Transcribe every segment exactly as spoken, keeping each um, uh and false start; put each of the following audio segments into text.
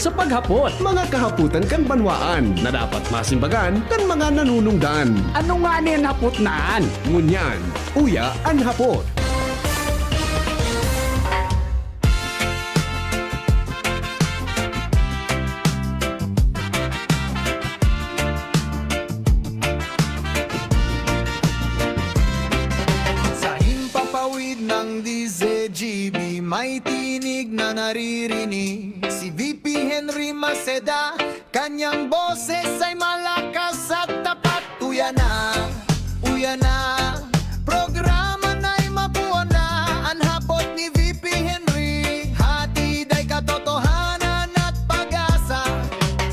Sa paghapot, mga kahapotan kan banwaan na dapat masimbagan kan mga nanunungdan. Ano ngani an hapot na an? Ngunyan, uya an hapot. Sa himpapawid ng D Z G B, may tinig na naririnig si V P Henry Maceda. Kanyang boses ay malakas at tapat. Uya na, uya na, programa na'y mabuo na. An hapot ni V P Henry, hatid ay katotohanan at pag-asa.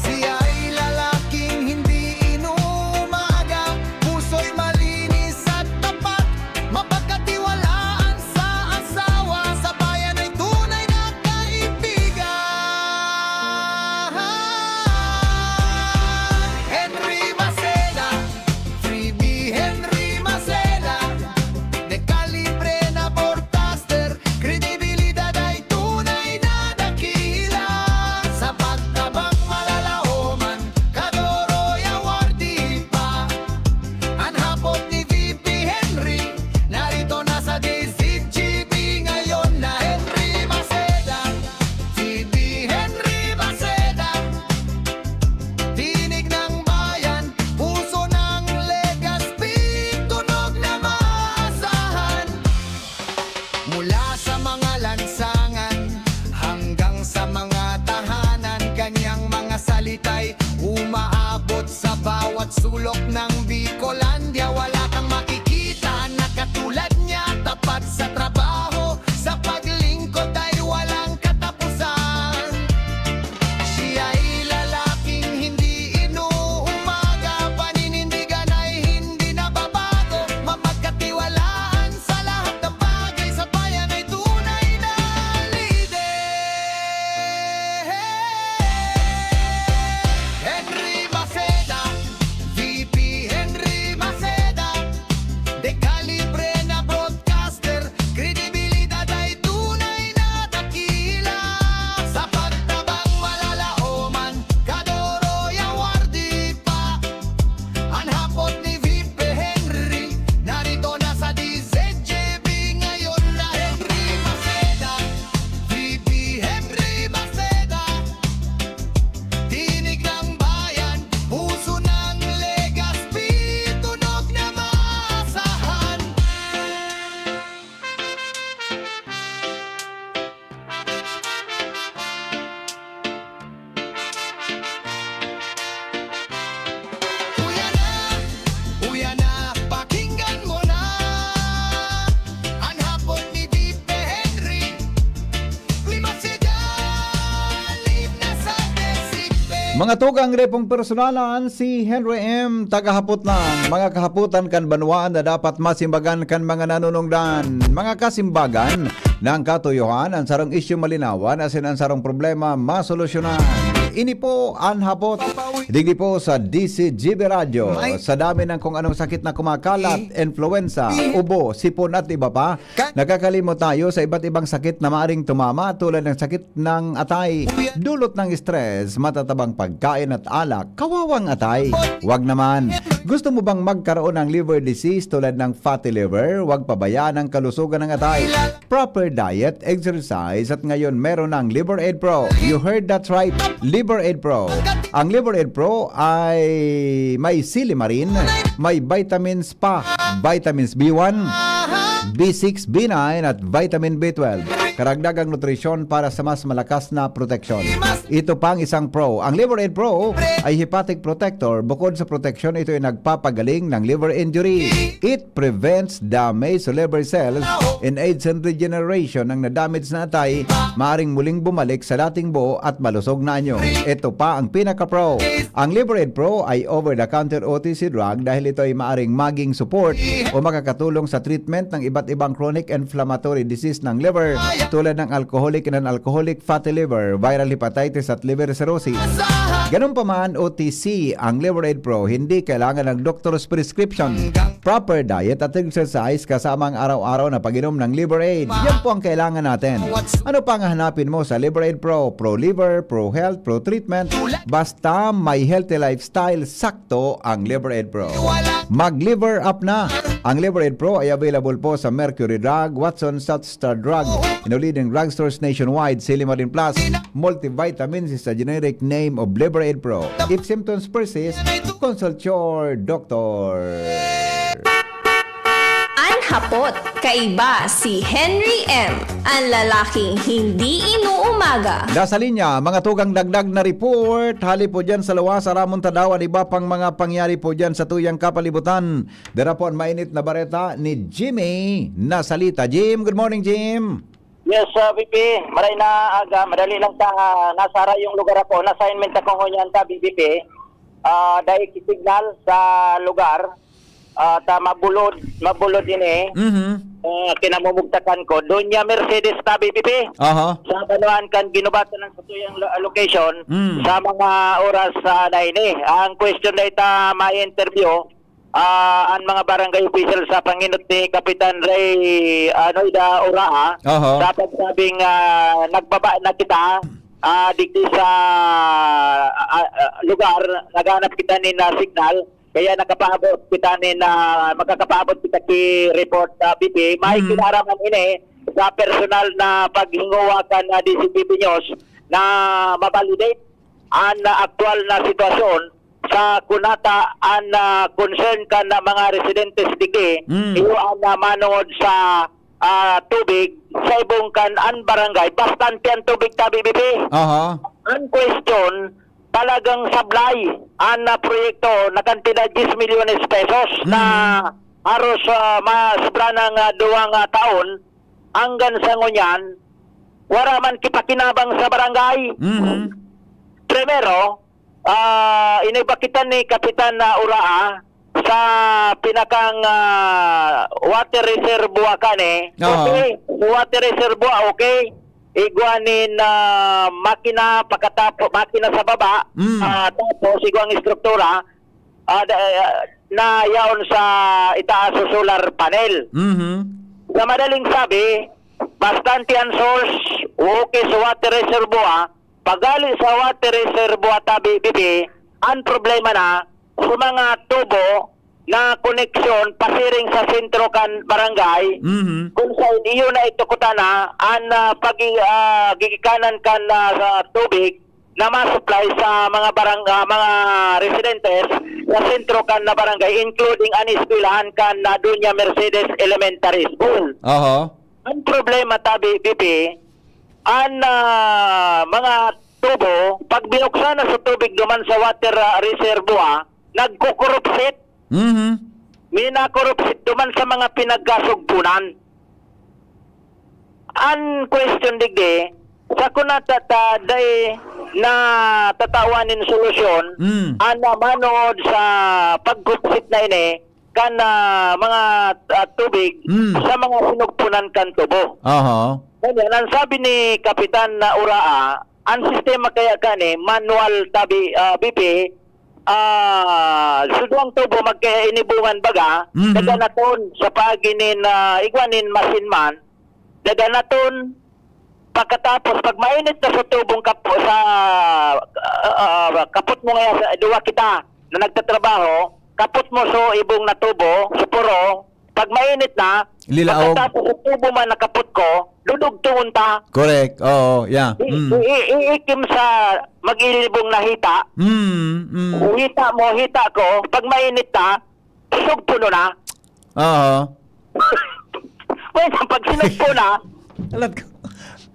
Siya ay lalaking hindi inuumaga, puso'y malinis at tapat, mapagkatiwalaan sa asawa, sa bayan ay tunay na kaibigan. Henry Maceda, Freebie Henry Maceda, de kalibre na broadcaster, kredibilidad ay tunay na dakila. Sa pagtabang malalaoman, Kadoroy Awardee pa. An hapot ni V P Henry, narito na sa D Z G B ngayon na Henry Maceda. V P Henry Maceda, tinig ng bayan, puso ng Legazpi, tunog na maasahan. Mula sa mga lansangan hanggang sa mga tahanan, kanyang mga salita'y umaabot sa bawat sulok ng Bicolandia. Wala kang makikita na katulad niya, tapat sa trabaho, sa paglingkod ay walang katapusan. Siya'y lalaking hindi inuumaga, paninindigan ay hindi nababago, mapagkatiwalaan sa lahat ng bagay, sa bayan ay tunay na lider. Henry Maceda, V P Henry Maceda, de kalibre na broadcaster, kredibilidad ay tunay na dakila. Sa pagtabang malalaoman, Kadoroy Awardee pa. An hapot ni V P Henry, narito na sa D Z G B ngayon na Henry Maceda, V P Henry Maceda. Tinig ng bayan, puso ng Legazpi, tunog na maasahan. Uya na, uya na, pakinggan mo na. An hapot ni V P Henry, lima siya dyan, lima sa desipe. Mga tugang, repong personalan, si Henry M, tagahapot na. Mga kahapotan kan banwaan na dapat masimbagan kan mga nanunungdan. Mga kasimbagan, nang katuyohan, an sarong isyu malinawan, asin an sarong problema masolusyonan. Ini po an hapot. Digdi po sa D C G B Radyo. Sa dami ng kung anong sakit na kumakalat, influenza, ubo, sipon at iba pa, nakakalimot tayo sa iba't ibang sakit na maaring tumama, tulad ng sakit ng atay, dulot ng stress, matatabang pagkain at alak, kawawang atay. Wag naman. Gusto mo bang magkaroon ng liver disease tulad ng fatty liver? Wag pabayaan ang kalusugan ng atay. Proper diet, exercise, at ngayon meron ng Liver Aid Pro. You heard that right, Liver Aid Pro. Ang Liver Aid Pro ay may silimarin, may vitamins pa, vitamins B one, B six, B nine, at vitamin B twelve. Karagdagang nutrisyon para sa mas malakas na proteksyon. Ito pang isang pro. Ang Liver Aid Pro ay hepatic protector. Bukod sa proteksyon, ito ay nagpapagaling ng liver injury. It prevents damage to liver cells and aids in regeneration. Ang na-damage na atay maaring muling bumalik sa dating buo at malusog na anyo. Ito pa ang pinaka-pro. Ang Liver Aid Pro ay over-the-counter O T C drug dahil ito ay maaring maging support o makakatulong sa treatment ng iba't ibang chronic inflammatory disease ng liver. tulad ng alcoholic and non-alcoholic fatty liver, viral hepatitis at liver cirrhosis. Ganun pa man, O T C ang Liver Aid Pro, hindi kailangan ng doctor's prescription. Proper diet at exercise kasama ang araw-araw na pag-inom ng Liver Aid. Yan po ang kailangan natin. Ano pa ang hahanapin mo sa Liver Aid Pro? Pro liver, pro health, pro treatment. Basta may healthy lifestyle, sakto ang Liver Aid Pro. Mag-Liver Up na! Ang Liver Aid Pro ay available po sa Mercury Drug, Watson, South Star Drug, in the leading drugstores nationwide, Silimarin Plus, multivitamins is a generic name of Liver Aid Pro. If symptoms persist, consult your doctor. An hapot, kaiba si Henry M, an lalaking hindi inuumaga. Nasa linya, mga tugang dagdag na report. Hali po dyan sa luwas, aramon ta daw an iba pang mga pangyari po dyan sa tuyang kapalibutan. Dara po an mainit na bareta ni Jimmy Nasalita. Jim, good morning, Jim. Yes, uh, B P, maray na aga, madali lang ta, nasa harayong lugar ako. Na-assignment ako ngunyan ta, B P. Ah, dai signal sa lugar. Ah, ta mabulod, mabulod ini. Mhm. Ah, kinamumugtakan ko. Doña Mercedes ta, B P. Aha. Sa Banuan kan ginubatan ng satuyang lo- location Mm. sa mga oras ah, na ini. Ang question na ita may interview, ah, ang mga barangay official sa panginot ni Kapitan Ray ano ida Uraa Aha. sa pagsabing ah, nagbaba na kita ah, digdi sa ah, ah, lugar, naghanap kita ni na signal, kaya nakapaabot kita ni na makakapaabot kita ki report sa B P. May Mhm. kinaraman ini sa personal na paghinguwa kan ah, D C T V News na ma-validate an ah, aktual na sitwasyon sa kunata an ah, concern kan ah, mga residentes digdi, Mm. iyo an ah, manongod sa ah, tubig sa ibong kan an barangay, bastante an tubig ta, B P. Aha. An question, talagang sablay an ah, proyekto na kantidad diyes milyones pesos na Mhm. haros ah, masobra ng ah, duwang ah, taon, hanggang sa ngunyan, wala man kipakinabang sa barangay. Mhm. Primero, ah, iniba kita ni Kapitan na Uraa sa pinakang ah, water reservoir kan eh. Oo. Okay, water reservoir, okay. Igwa nin ah, makina pakatapo, makina sa baba, Mm. ah, tapos igwa ang estruktura ah, da- ah, na yaon sa itaas sa solar panel. Mhm. Sa madaling sabi, bastante ang source, okay sa water reservoir, pagali sa water reservoir tabi bibi, ang problema na sa mga tubo na koneksyon pasiring sa sentro kan barangay, Mhm. kung sa iyo na itukutan na ang ah, pag ah, gigikanan kan ah, sa tubig na ma-supply sa mga barang ah, mga residentes sa sentro kan na barangay, including an eskwelahan kan na Doña Mercedes Elementary School. Aha. Ang problema tabi, B P, ang ah, mga tubo, pag binuksan na sa tubig duman sa water ah, reservoir, nagkukurupsit. Mhm. Minakurupsit duman sa mga pinagkasugpunan. Ang question digdi, sa kunata ta dai na tatawan nin solusyon, Mm. ang manood sa pagkupsit na ini, kan ah, mga ah, tubig Mm. sa mga sinugpunan kan tubo. Aha. Ganyan, ang sabi ni Kapitan na Uraa, ang sistema kaya kani, manual tabi ah, B P, ah, sudwang tubo magkainibungan baga, Mhm. naganaton sa paagi nin ah, igwa nin masin man, naganaton, pagkatapos pag mainit na sa tubong kapo, sa ah, ah, kapot mo ngayon, sa duwa kita na nagtatrabaho, kapot mo so ibong na tubo, sa puro, pag mainit na, Lilaog. Pagkatapos sa tubo man nakapot ko, dudugtungon ta. Correct. Oo, yeah. I- Mm. i- i- iikim sa mag-ilibong na hita. Mm, mm. Hita mo, hita ko, pag mainit na, sugpo na. Oo. Well, pag sinugpo na, Alat ko.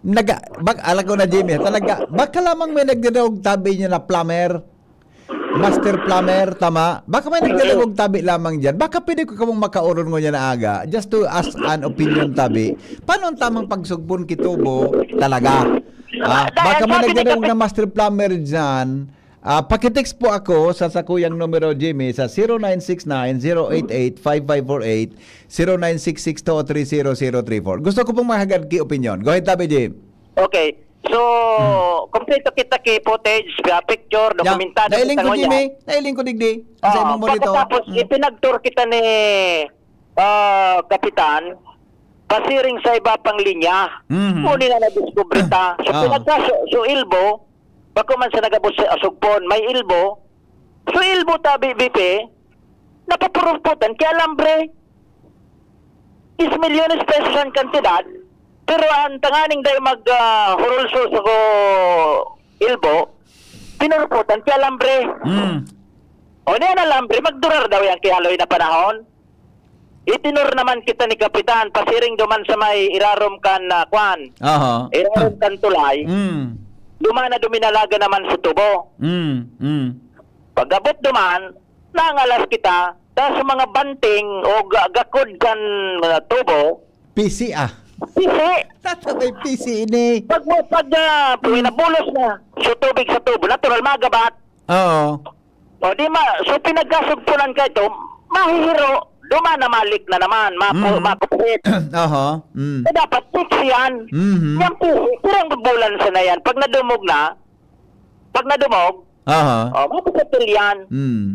Naga, bak, alam ko na, Jimmy, talaga, baka lamang may nagdadagog tabi niya na plumber. Master plumber, tama? Baka may nagdadagog tabi lamang dyan. Baka pwede ko kamong makauron ngunyan na aga, just to ask an opinion tabi. Paano ang tamang pagsugpon kitubo talaga? Ah, Da- baka may sabi ni nagdadagog Kapi- na master plumber dyan, Ah, pakitext po ako sa sakuyang numero, Jimmy, sa zero nine six nine, zero eight eight, five five four eight, zero nine six six two three zero zero three four. Gusto ko pong mahagad ki opinion. Go ahead, Tabi Jim. Okay. So, kompleto kita ki footage, ah, picture, Ya, dokumentado nailing kita ko, ngunyan. Jimmy. Nailing ko, digdi. Ang sa Oo, imong monitor. pagkatapos, Mm. ipinagtour kita ni ah, Kapitan, pasiring sa iba pang linya. Mhm. Uli na nadiskubre ta. So, Ah. pinagka, so, so Ilbo, bako man sa nagabot sa Asugpon, may Ilbo. So, Ilbo ta, B B P, napapurumputan kaya alambre. Is milyones pesos ang kantidad, pero ang tanganing dahil mag ah, hurulso sa ko Ilbo, pinurumputan kaya alambre. Mm. O niya na alambre, magdurar daw yan kay haloy na panahon. Itinor naman kita ni Kapitan, pasiring duman sa may irarom kan ah, kwan, Aha. irarom kan tulay, Mm. duman na duminalaga naman sa tubo. Mm. Mm. Pagabot duman, nangalas kita, ta sa mga banting o ga- gakod kan ah, tubo, P C ah. pisi. Tata may P C ini. Pag mo, pag uh, pinabulos na, so tubig sa tubo, natural magabat. Oo. O di ma, so pinagkasugpunan ka ito, mahihiro, duman na malik na naman, mapu, Mhm. makupit. Aha. Mm. So dapat fix yan. Mhm. Yan po, pirang bulan sa na yan. Pag nadumog na, pag nadumog, Aha. o, mapuputol yan. Mm.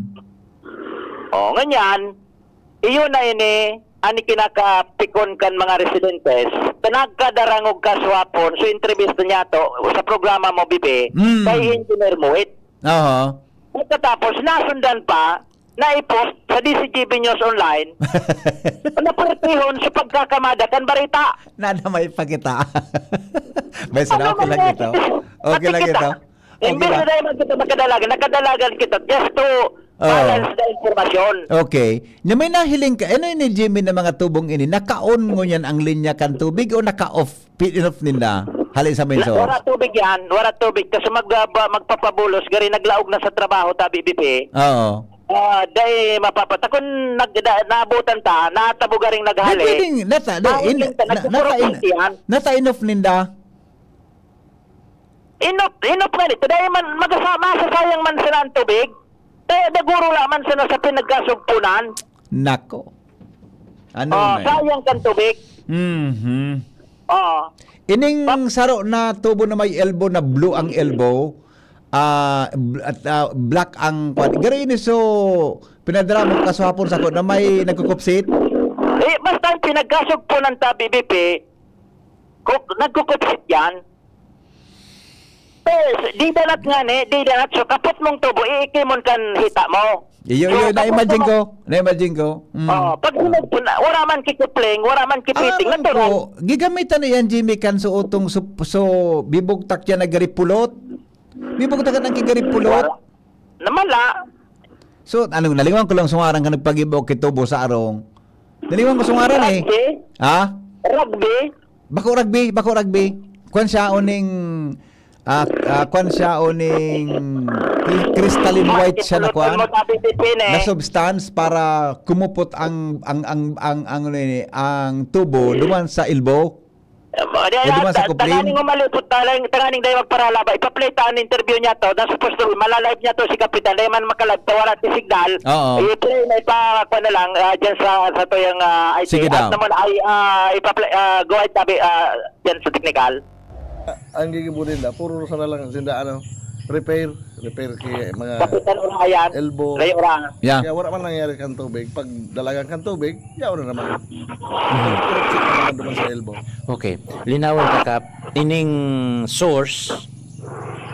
O, nganyan, iyon na ini, ani kinakapikon kan mga residentes, ta nagkadarangog kasuhapon, so entrevista niya to, sa programa mo, Bibi, Mm. kay Engineer Muit. Aha. Pagkatapos, nasundan pa, naipost sa D C G B News Online, napartihon sa pagkakamada kan barita. Nada may pakita. May sana, Ano okay man lang yan? ito. Okay lang Pati kita. ito. Okay Imbes na lang. dahil magkita magkadalagan, nakadalagan kita just to Oo. balance the information. Okay. Na may nahiling ka, ano ini, Jimmy, na mga tubong ini? Naka-on ngunyan ang linya kan tubig o naka-off? Pi-, off ninda? Hali sa main Na, source. Wala tubig yan, wala tubig. Kasi mag, ah, ba- magpapabulos, gari naglaog na sa trabaho, tabi B P. Oo. Ah, dai mapapata. Kung nag, da, naabutan ta, natabugaring Di naghali. pwedeng, nata, di, Bakit in, yung tanag na, ko, nata, in, puro yan? nata enough ninda. Inop, inop nga nito. Dahil man, magasa, masasayang man sila ang tubig. Kaya daguro la man sila sa pinagkasugpunan. Nako. Ano Oh, na yun? Sayang kang tubig. Mhm. Oh. Ining saro na tubo na may elbow, na blue ang elbow, ah, bl- at, ah, black ang kwan. Garo ini, so, pinadala mo kasuhapon sa ko na may nagkukupsit. Eh, basta ang pinagkasugpunan ta, B B P, kuk, nagkukupsit yan. Eh, di danat nga ni, di danat. So, kapot mong tubo, iikimon kan hita mo. Iyo, So, iyo, kapot na-imagine mo- ko. Na-imagine ko. Mm. Oh, pag hinugpon na, wala man kikupling, wala man kipiting, Aram natural. ko, gigamitan na yan, Jimmy, kan so utong so, so bibugtak yan na garipulot. Bibugtak ang kigaripulot. Wala. Namala. So, anong nalingawan ko lang sungaran ka nagpag-ibok kay tubo sa arong. Nalingawan ko sungaran eh. Rugby? Ha? Rugby? Bako rugby, bako rugby. Kwan siya uning, ah, ah, kwan siya uning cri- crystalline white siya na kwan. Mo, sabi ni Pin, eh. Na substance para kumupot ang ang ang ang ang, ano ni, ang tubo duman sa elbow. Eh, di, Eh, di ah, man sa ta- Kupling? Tanganing umalipot, tanganing, tanganing dahil magparalaba. Ipa-play ta ang interview niya to. Nasa posto, malalive niya to si Kapitan. Dahil man makalagta, wala ti signal. Oo. I-play na ipa, kwan na lang, ah, dyan sa, sa to yung, ah, I T. Sige daw. At naman, ay, ah, ipa-play, ah, go ahead, tabi, ah, dyan sa technical. Ang gigibo nila, puro sana lang sinda, ano, repair, repair kay mga Kapitan Orayan, elbow. Ray Orang. Yeah. Kaya wala man nangyari kang tubig. Pag dalagan kang tubig, yaon na naman. Puro check na naman duman sa elbow. Okay. Linawon ka, Kap. Ining source,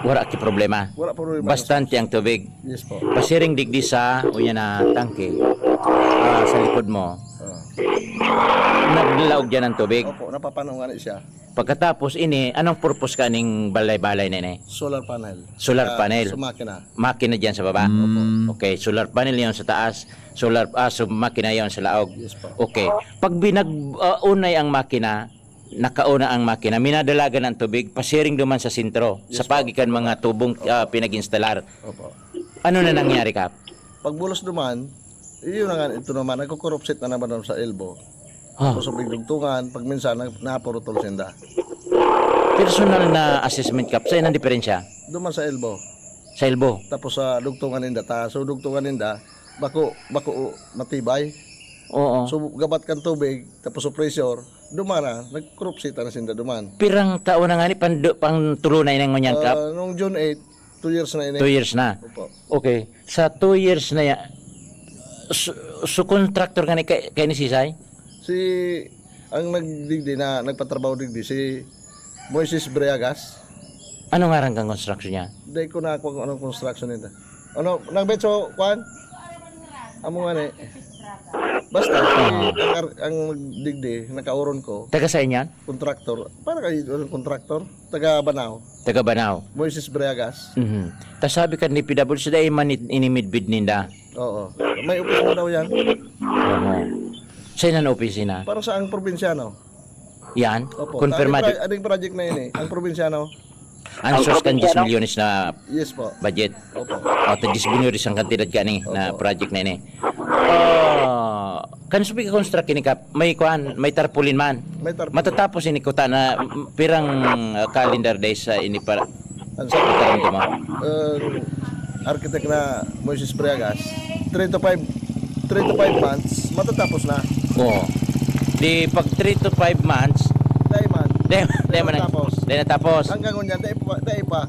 wala ki problema. Wala problema. Bastante ang tubig. Yes po. Pasiring digdi sa, unya na tangke, ah, sa likod mo. Ah. Naglaog dyan ang tubig. Opo, napapanungan siya. Pagkatapos ini, anong purpose ka ning balay-balay na ini? Solar panel. Solar Ah, panel. Sa makina. Makina dyan sa baba? Mm. Okay, solar panel yon sa taas. Solar, ah, so makina yon sa laog. Yes po. Okay. Pag binag-, ah, unay ang makina, nakauna ang makina, minadalagan ang tubig, pasiring duman sa sentro, Yes sa pagi kan mga tubong ah, pinag-instalar. Opo. Ano na nangyari, Kap? Pagbulos duman, yun na nga, ito naman, nagkukurupsit na naman doon sa elbow. Oh, Tapos sa bigdugtungan, pag minsan, na- napurutol sinda. personal na assessment, Kap, sa inang diferensya? Duman sa elbow. Sa elbow. Tapos sa dugtungan ninda, ta, so dugtungan ninda, bako, bako matibay. Oo. So, gabat kan tubig, tapos sa pressure, dumara, nagkrupsita na sinda duman. Pirang taon na nga ni, pang, pang tulo na inang ngunyan, Kap? Ah, nung June eight, two years na ini. Two years na? Opo. Okay. Sa two years na ya, so, so contractor ka ni, kay, kay ni Sisay? Si, ang nagdigdi na, nagpatrabaho digdi, si Moises Breagas. Ano ngaran kang construction niya? Dai ko na ako kung anong construction nito. Ano, nang Betso, kwan? Amo nga ni. Basta, si, Ah. ang, ar- ang nagdigdi, nakauron ko, Taga saan yan? Contractor. Para kayo, anong contractor? Taga Banao. Taga Banao. Moises Breagas. Mhm. Ta sabi kan D P W C, dai man it-, inimidbid ninda. Oo. May opisina daw yan. Oo. Saan ang opisina? Para sa ang probinsyano. Yan? Opo. Kumpirmado. Aning pro-, aning project na ini, ang probinsyano. Ang Ang source kan probinsyano? Diyes milyones na Yes po. Budget. Opo. O, ta diyes milyones ang kantidad gani na Opo. project na ini. Ah, kan sabi ka construct ini, Kap, may kuan, may tarpaulin man. May tarpaulin. Matatapos ini kuta na, m-, pirang, ah, calendar days sa ini para Ang sa itaram ko mo? Ang architect na Moises Breagas, three to five, three to five months, matatapos na. Oo. Di pag three to five months, Dai man. Dai, dai Dai man na. matapos. Dai natapos. Hanggang ngunyan, dai pa, dai pa.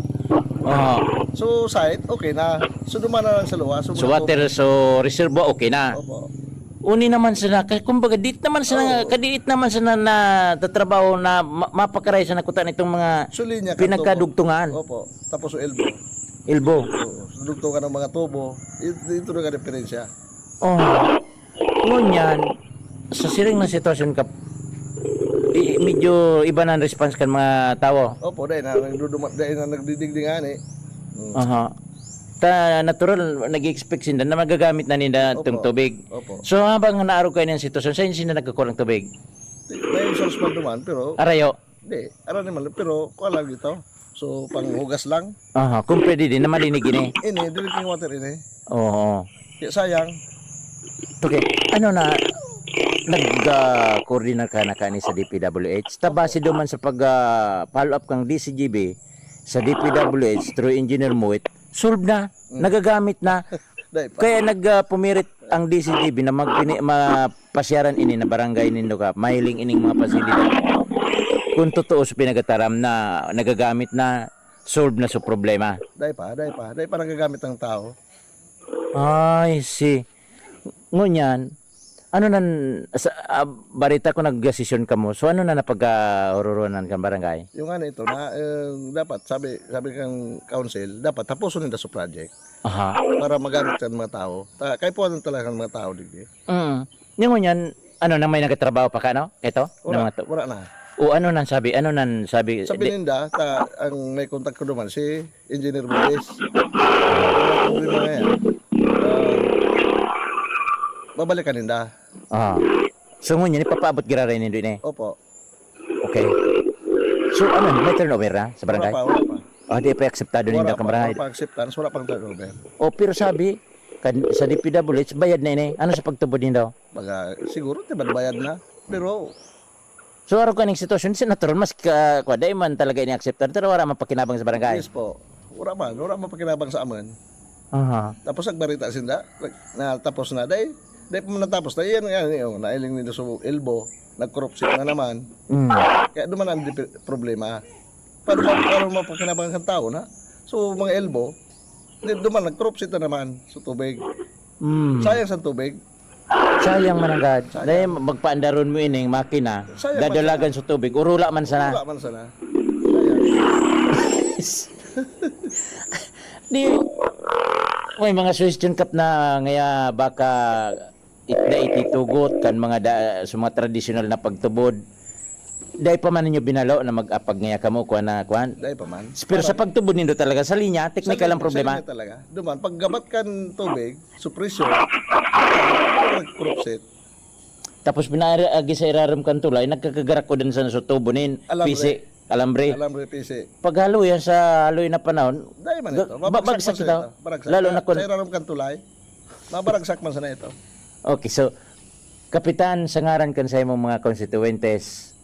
Oo. So, site, okay na. So, duman na lang sa luwas. So, So, mga water, tubig. So, reservoir, okay na. Opo. Uni naman sana, ka-, kumbaga, dit naman sana, Oo. kadiit naman sana na tatrabaho na ma-, mapakaray sa nakuta nitong mga So, linya ka, pinagkadugtungan. Tubo. Opo. Tapos, so, elbow. Elbow. Oo. So, dugtungan ng mga tubo. It-, ito na ka diferensya. Oh. Ngunyan, sa siring na sitwasyon ka, i-, medyo iba na ang response kan mga tawo. Opo, dahil na nagduduma-, dahil na nagdidigding ani. Mm. Aha. Ta natural, nag-expect sinda na magagamit na ninda Opo. tong tubig. Opo. So, habang naarog kayo ng sitwasyon, saan sinda nagkakuha ng tubig? May source man duman, pero Arayo? Di, aram naman, pero kuha lang dito. So, panghugas lang. Aha, kung pwede din na malinig ini. Ini, drinking water ini. Oo. Kaya sayang. Okay, ano na, nag, ah, coordinate ka na kani sa D P W H? Ta base duman sa pag, ah, follow up kang D C G B sa D P W H through Engineer Muit, solve na, Mm. nagagamit na. Dai pa. Kaya nag, ah, pumirit ang D C G B na magpini-, ma-, pasyaran ini na barangay nindo ka, mahiling ining mga pasilidad. Kung totoo sa pinagataram na nagagamit na, solve na sa problema. Dai pa, dai pa. Dai pa nagagamit ang tao. I see. Ngunyan, ano nan, sa, ah, barita ko nagdesisyon kamo. So, ano na napagkahururuanan kan barangay? Yung ano ito, na, eh, dapat, sabi, sabi kang council, dapat tapuson ninda sa project Aha. para magamit sa mga tao. Ta-, kaipuhan talaga ng mga tao, digdi. Mm. Yung ngunyan, ano, na may nagtatrabaho pa ka, no? Ito? Wala, Na mga to- wala na. O ano nang sabi? Ano nang sabi? Sabi Di- ninda, ta, ang may contact ko naman, si Engineer Bulis. Ang problema nga yan, ah, babalikan ninda. Ah. So, ngunyan, ipapaabot giraray nindo ini? Opo. Okay. So, ano, may turnover na sa Wala barangay? pa, wala pa. Ah, di pa akseptado Wala ninda pa, kang barangay? wala pa acceptance, wala pang turnover. Oh, pero sabi, kan, sa D P W H, bayad na ini. Ano sa pagtubod nindo? Baga, siguro, di ba bayad na? Pero So, araw kaning sitwasyon, si natural, mas ka, kwa, dai man talaga ini akseptar, pero wala man pakinabang sa barangay. Yes po. Wala man, wala man pakinabang sa amin. Aha. Tapos nagbarita sinda, nag-, na tapos na, dai, dai pa man natapos, dai yan, yan, yan, nailing nila sa elbow, nag-corruption na naman. Mm. Kaya duman ang dipi-, problema. Paano ma-, paano mapakinabang ang tao na? So, mga elbow, di, duman, nag-corruption na naman sa tubig. Mm. Sayang sa tubig. Sayang man ang gad. Sayang. Dahil magpaandaron mo ining makina, Sayang man dadalagan sana. sa tubig, urula man sana. Urula man sana. Sayang. Di, may mga suggestion kap na ngaya baka itda ititugot kan mga da-, sa mga tradisyonal na pagtubod. Dai pa man ninyo binalo na mag-apag ngaya kamo, kuwan na, kuwan? Dai pa man. Pero sa Parang pagtubod nindo talaga, sa linya, teknikal Sa ang linya, sa problema. linya talaga. Duman, paggabat kan tubig, supresyon, nag-crop set. Tapos pinaagi sa irarom kan tulay, nagkakagarak ko din sa, sa tubo nin Alambre. pisi, alambre. Alambre, pisi. Paghalo yan sa haloy na panahon, Dai man ga-, ito. ba-, Mabaragsak bagsak man sana ito. ito. Baragsak. Lalo Sa, na kun- sa irarom kan tulay, mabaragsak man sana ito. Okay, so, Kapitan, sa ngaran kan sa imong mga konstituyentes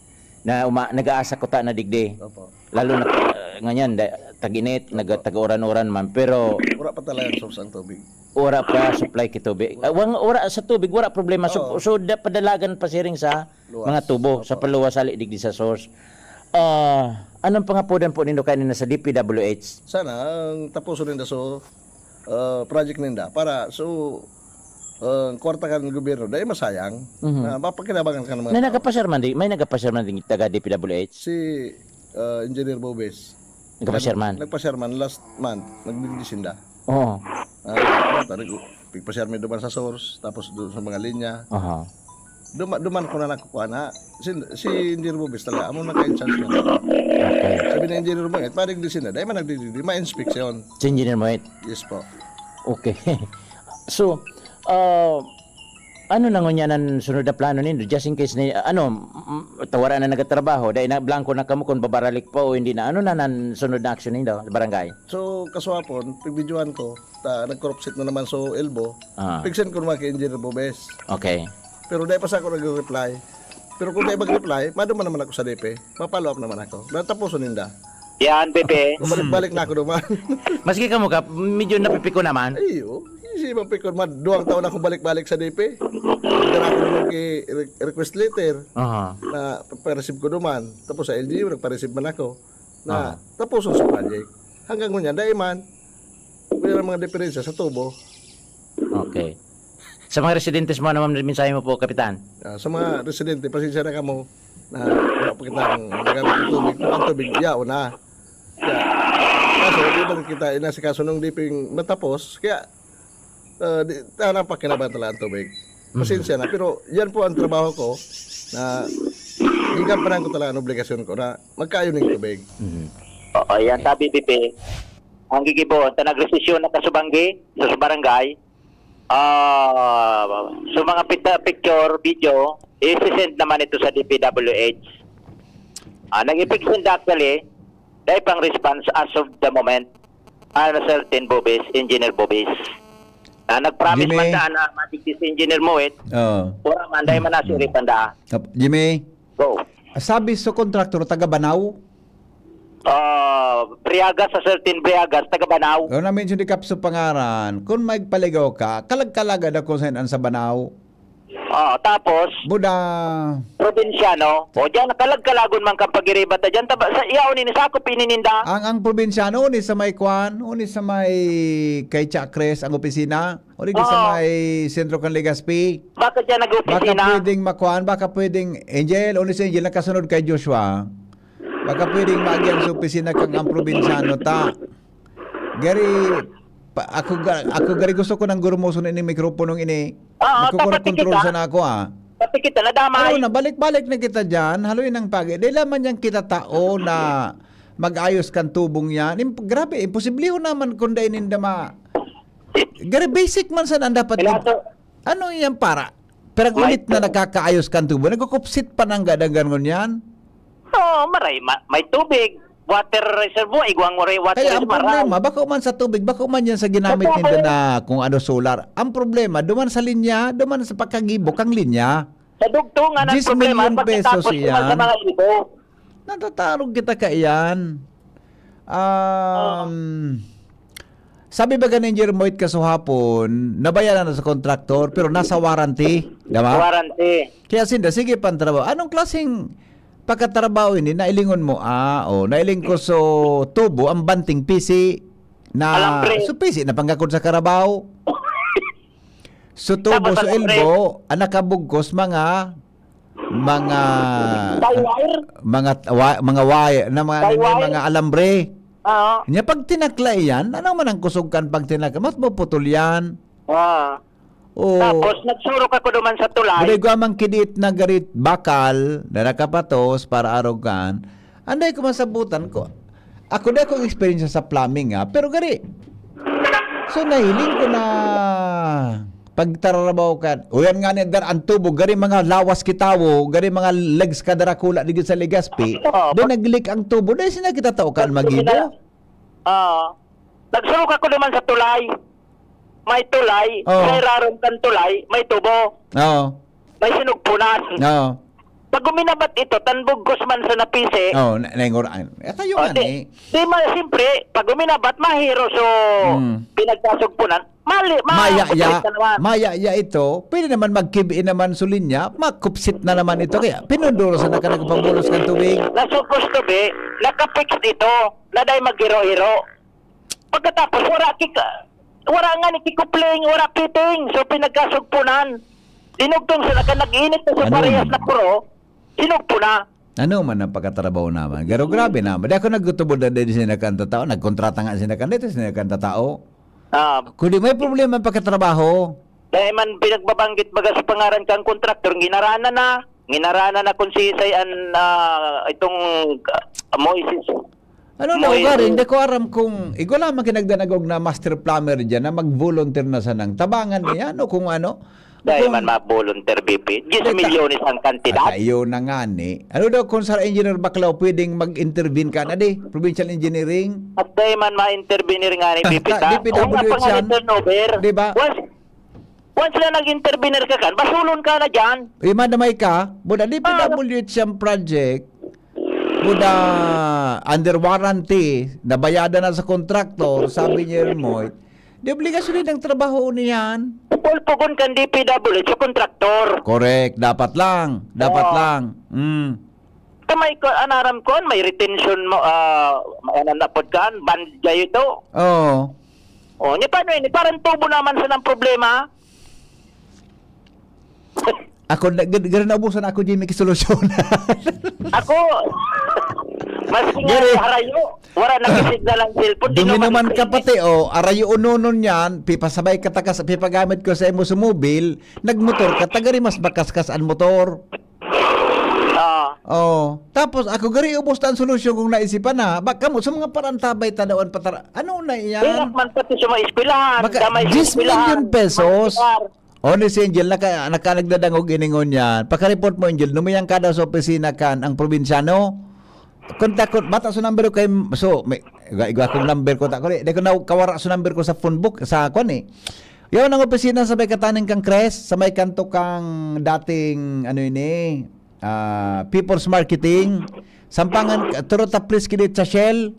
na uma-, nag-aasa kuta na digdi, Opo. lalo na, uh, nganyan, da-, tag-init, nag-, tag-uran-uran man, pero Wala pa talagang source ang tubig. Wala pa supply ki tubig. Ah, wang-, wala sa tubig, wala problema. So, Oo. so da-, padalagan pa siring sa Luwas. mga tubo, sa Opo. paluwas, hali digdi sa source. Ah, anong pangapodan po nindo kanina sa D P W H? Sana ang tapuson ninda so, ah, project ninda para so, ah, kwarta kan gobyerno, dai masayang Mhm. na mapakinabangan ka ng mga Na tao. nagapasar man di, may nagapasar man di taga D P W H? Si, ah, Engineer Bobes. Nagapasar man? Nag-, nagpasar man last month, nagdidisinda. Oo. Ah, ano, tarig-, pigpasar mi duman sa source, tapos doon sa mga linya. Aha. Duma-, duman ko na nakukuha na. Si, si Engineer Bobes talaga, amo naka-in-charge na. Okay. Sabi na Engineer Bobes, "Parig di sila, dahil man nagdididi, ma-inspeksyon." Si Engineer Moit? Yes po. Okay. So, ah, ano na ngunyan ang sunod na plano nindo? Just in case na, ano, mm, tawara na nagtatrabaho, dahil na blanco na kamo kung babaralik pa o hindi na. Ano na nan sunod na aksyon nindo sa barangay? So, kaswapon, pibidyohan ko, ta, nag-crop set na naman so elbow. Ah. Pigsen ko naman kay Engineer Bobes. Okay. Pero dahil pa sa ako nag-reply. Pero kung dahil mag-reply, maduman naman ako sa D P. Ma-follow up naman ako. Natapuson ninda. Yan, Pepe. Balik-balik na ako naman. Maski kamo ka, medyo napipiko naman. Iyo. Hindi mapikon man. Duwang taon ako balik-balik sa D P. Nagdara ako naman kay re-, request letter Aha. na pa-receive ko naman. Tapos sa L G U, nagpa-receive man ako. Na Aha. tapuson sa project. Hanggang ngunyan, dahil man, mayroon mga diferensya sa tubo. Okay. Sa mga residentes mo, ano man mensahe mo po, Kapitan? Ah, sa mga residente, pasensya na kamo na wala pa kitang nagamit ng tubig. Kung ang tubig, yaon na. Kaya, kaso, di ba kita inasikaso nung D P matapos? Kaya, ah, di, tana pa kinabahan talaga ang tubig. Mhm. Pasensya na. Pero yan po ang trabaho ko na gigampanan ko talaga ang obligasyon ko na magkaayon ng tubig. Mhm. Oo, yan sabi, Pipi. Ang gigibo, ta nagresesyon na kasubanggi sa barangay. Ah, so mga pita-, picture, video, isi-send naman ito sa D P W H. Ah, nag-ipig-send actually, dahil pang response as of the moment, ano, Sir Tin Bobis, Engineer Bobis. Na nag-promise Jimmy. man daan na matigis si Engineer Moet, Oo. wala man, dahil man nasiripan da. Kap-, Jimmy, Go. sabi sa kontraktor, taga Banao? Ah, Briagas, sa Sir Tin Briagas, taga Banao. O, na-mention di Kap sa pangaran. Kung magpaligaw ka, kalag-kalaga na kung saan ang sa Banao. Ah, tapos, Buda. probinsyano, o diyan, kalag-kalagon man kang pagiriba ta diyan, taba, sa iyaon ini, sakop ini ninda. Ang, ang probinsyano, uni sa may kwan, uni sa may kay Chakres, ang opisina, uni sa Oo. may sentro kan Legazpi. Baka diyan Baka nag-opisina. pwedeng makuan, baka pwedeng, Angel, uni si Angel, nakasunod kay Joshua. Baka pwedeng maagyan sa opisina kang ang probinsyano ta. Gari, pa, ako, ga-, ako gari gusto ko ng gurmoso na ini mikropono ini. Oo, Nagkukontrol tapos kita. sana ako, ah. Pati kita, nadamay. Ano na, balik-balik na kita dyan. Haloy ng pagi. Dahil naman yan kita tao na mag-ayos kan tubong yan. Imp-, grabe, imposible yun naman kung dahil ninda ma-, gari, basic man sana ang dapat Kailangan mag-, to- ano yan para? Pero ang May ulit na tu- nakakaayos kan tubo, nagkukupsit pa ng gadanggan ngunyan. Oo, maray, ma-, may tubig. Water reservoir, igwang mo rin water Kaya ang reservoir. problema, bako man sa tubig, bako man yan sa ginamit Sa ninda tubig. na kung ano, solar. Ang problema, duman sa linya, duman sa pagkagibo kang linya. Sa dugtungan ang Diyes problema, milyon pagkatapos pesos naman sa iyan. mga ibo. Natatarog kita kaiyan. Um, sabi ba ni Engineer Moit kasuhapon, nabayaran na sa kontraktor, pero nasa warranty, di ba? Warranty. Kaya sinda, sige pang trabaho. Anong klaseng pagkatrabaho ini? Nailingon mo, ah, oh, nailing ko so tubo, ang banting pisi na Alambre. so pisi na panggakod sa karabaw. So tubo, Tapos so alambre. elbo, ang nakabugkos mga, mga, Tie wire? mga wa-, mga wire, na mga, Tie ano, wire? mga alambre. Oo. Nya pag tinakla iyan, ano man ang kusog kan pag tinakla? Mas maputol yan. Ah. Oo. Tapos, nagsurok ako duman sa tulay. Gari gwa man kidiit na garit bakal, na nakapatos para arogan. Anday ko masabutan ko. Ako, di akong eksperyensya sa plumbing, ha, pero gari. So, nahiling ko na pagtararabaw ka. O yan nga ni Dar, ang tubo, gari mga lawas kitawo, gari mga legs ka darakula, digid sa Legazpi. Oo, Doon pag- nag-leak ang tubo. Dahil sina kita tao ka Pag- magibo. Oo. Nagsurok ako duman sa tulay. May tulay, Oo. sa irarom kan tulay, may tubo. Oo. May sinugpunan. Oo. Pag uminabat ito, tan bugkos man sa napisi. Oh, na, nainguraan. Eh, tayo O, nga di, ni. di ma-, siyempre, pag uminabat, mahiro so Hmm. pinagkasugpunan. Mali, ma-, Mayaya, kupit na naman. mayaya ito. Pwede naman magkibi naman sa linya. Makupsit na naman ito. Kaya pinunduro sa naka nagpabulos ng tubig. Na supposed to be, nakapix ito. Na dahil maghiro-hiro. Pagkatapos, wala kik-, wala nga ni kikupling, wala fitting. So, pinagkasugpunan. Dinugtong sa naka nag-init na sa Ano parehas yun? na puro. Sinugpo na. Ano man ang pagkatrabaho naman? Garo grabe naman. Di ako nagtutubod na din sinakan tatao. Nagkontrata nga sinakan dito, sinakan tatao. Ah, Kundi may problema ang pagkatrabaho. Dahil man pinagbabanggit baga sa pangaran kang kontraktor, ginarana na. Ginarana na kung sisay an, ah, itong, ah, Moises. Ano na Moises. ugaring? Di ko aram kung igwa lamang kinagdanagog na master plumber dyan na mag-volunteer na sanang tabangan niya, no? Kung ano. Dahil Kung man ma-volunteer, B P. Diyes Dahil ta-, milyones ang kantidad. At ayun na nga ni. Ano daw kung sa engineer Baclao pwedeng mag-intervene ka na di? Provincial engineering? At dahil man ma-intervenir nga ni Ah, B P ta, D P W H yan. Kung napangalan turnover, Di ba? once, once na nag-intervenir ka kan, basulon ka na dyan. Eh, madamay ka, buda Ah. D P W H siyang project, buda under warranty, nabayadan na sa contractor, sabi ni Ermoy, di obligasyon din ang trabaho niyan. Pulpugon kan D P W H sa kontraktor. Correct, dapat lang, dapat Oo. lang. Mm. Kamay ko, anaram ko, may retention mo, ah, may anong napod ka, band kayo ito. Oo. Oh, ni paano yun? Parang tubo naman sa ng problema. Ako, na, gan-, ganun naubusan ako, Jimmy, kisolusyon. Ako, mas nga Gari. harayo, wala na kasi na lang cellphone, di Dumino naman man ka kapati, oh, arayo unonon yan, pipasabay ka takas, pipagamit ko sa imo sumobil, nagmotor ka, tagari mas makaskas ang motor. Ah. Oh, tapos ako gari ubos ta ang solusyon kung naisipan na. Ba, kamo sa mga parantabay tanawan patara. Ano na iyan? Hirap man pati sa mga eskwelahan, Maka-, gamay sa diyes milyon eskwelahan, pesos. mga lugar. Oh, ni si Angel, naka, naka nagdadangog iningon niya. Pakareport mo, Angel, numiyang ka daw sa opisina kan ang probinsyano. Kontak ko, bata sa number ko kay, so, may, igwa, igwa kong number ko, ta ko, di, di ko na kawara sa number ko sa phone book, sa kwan eh. Yaw ang opisina sa may kataning kang Cres, sa may kanto kang dating, ano ini, ah, People's Marketing. Sampangan, turo ta please kinit sa Shell.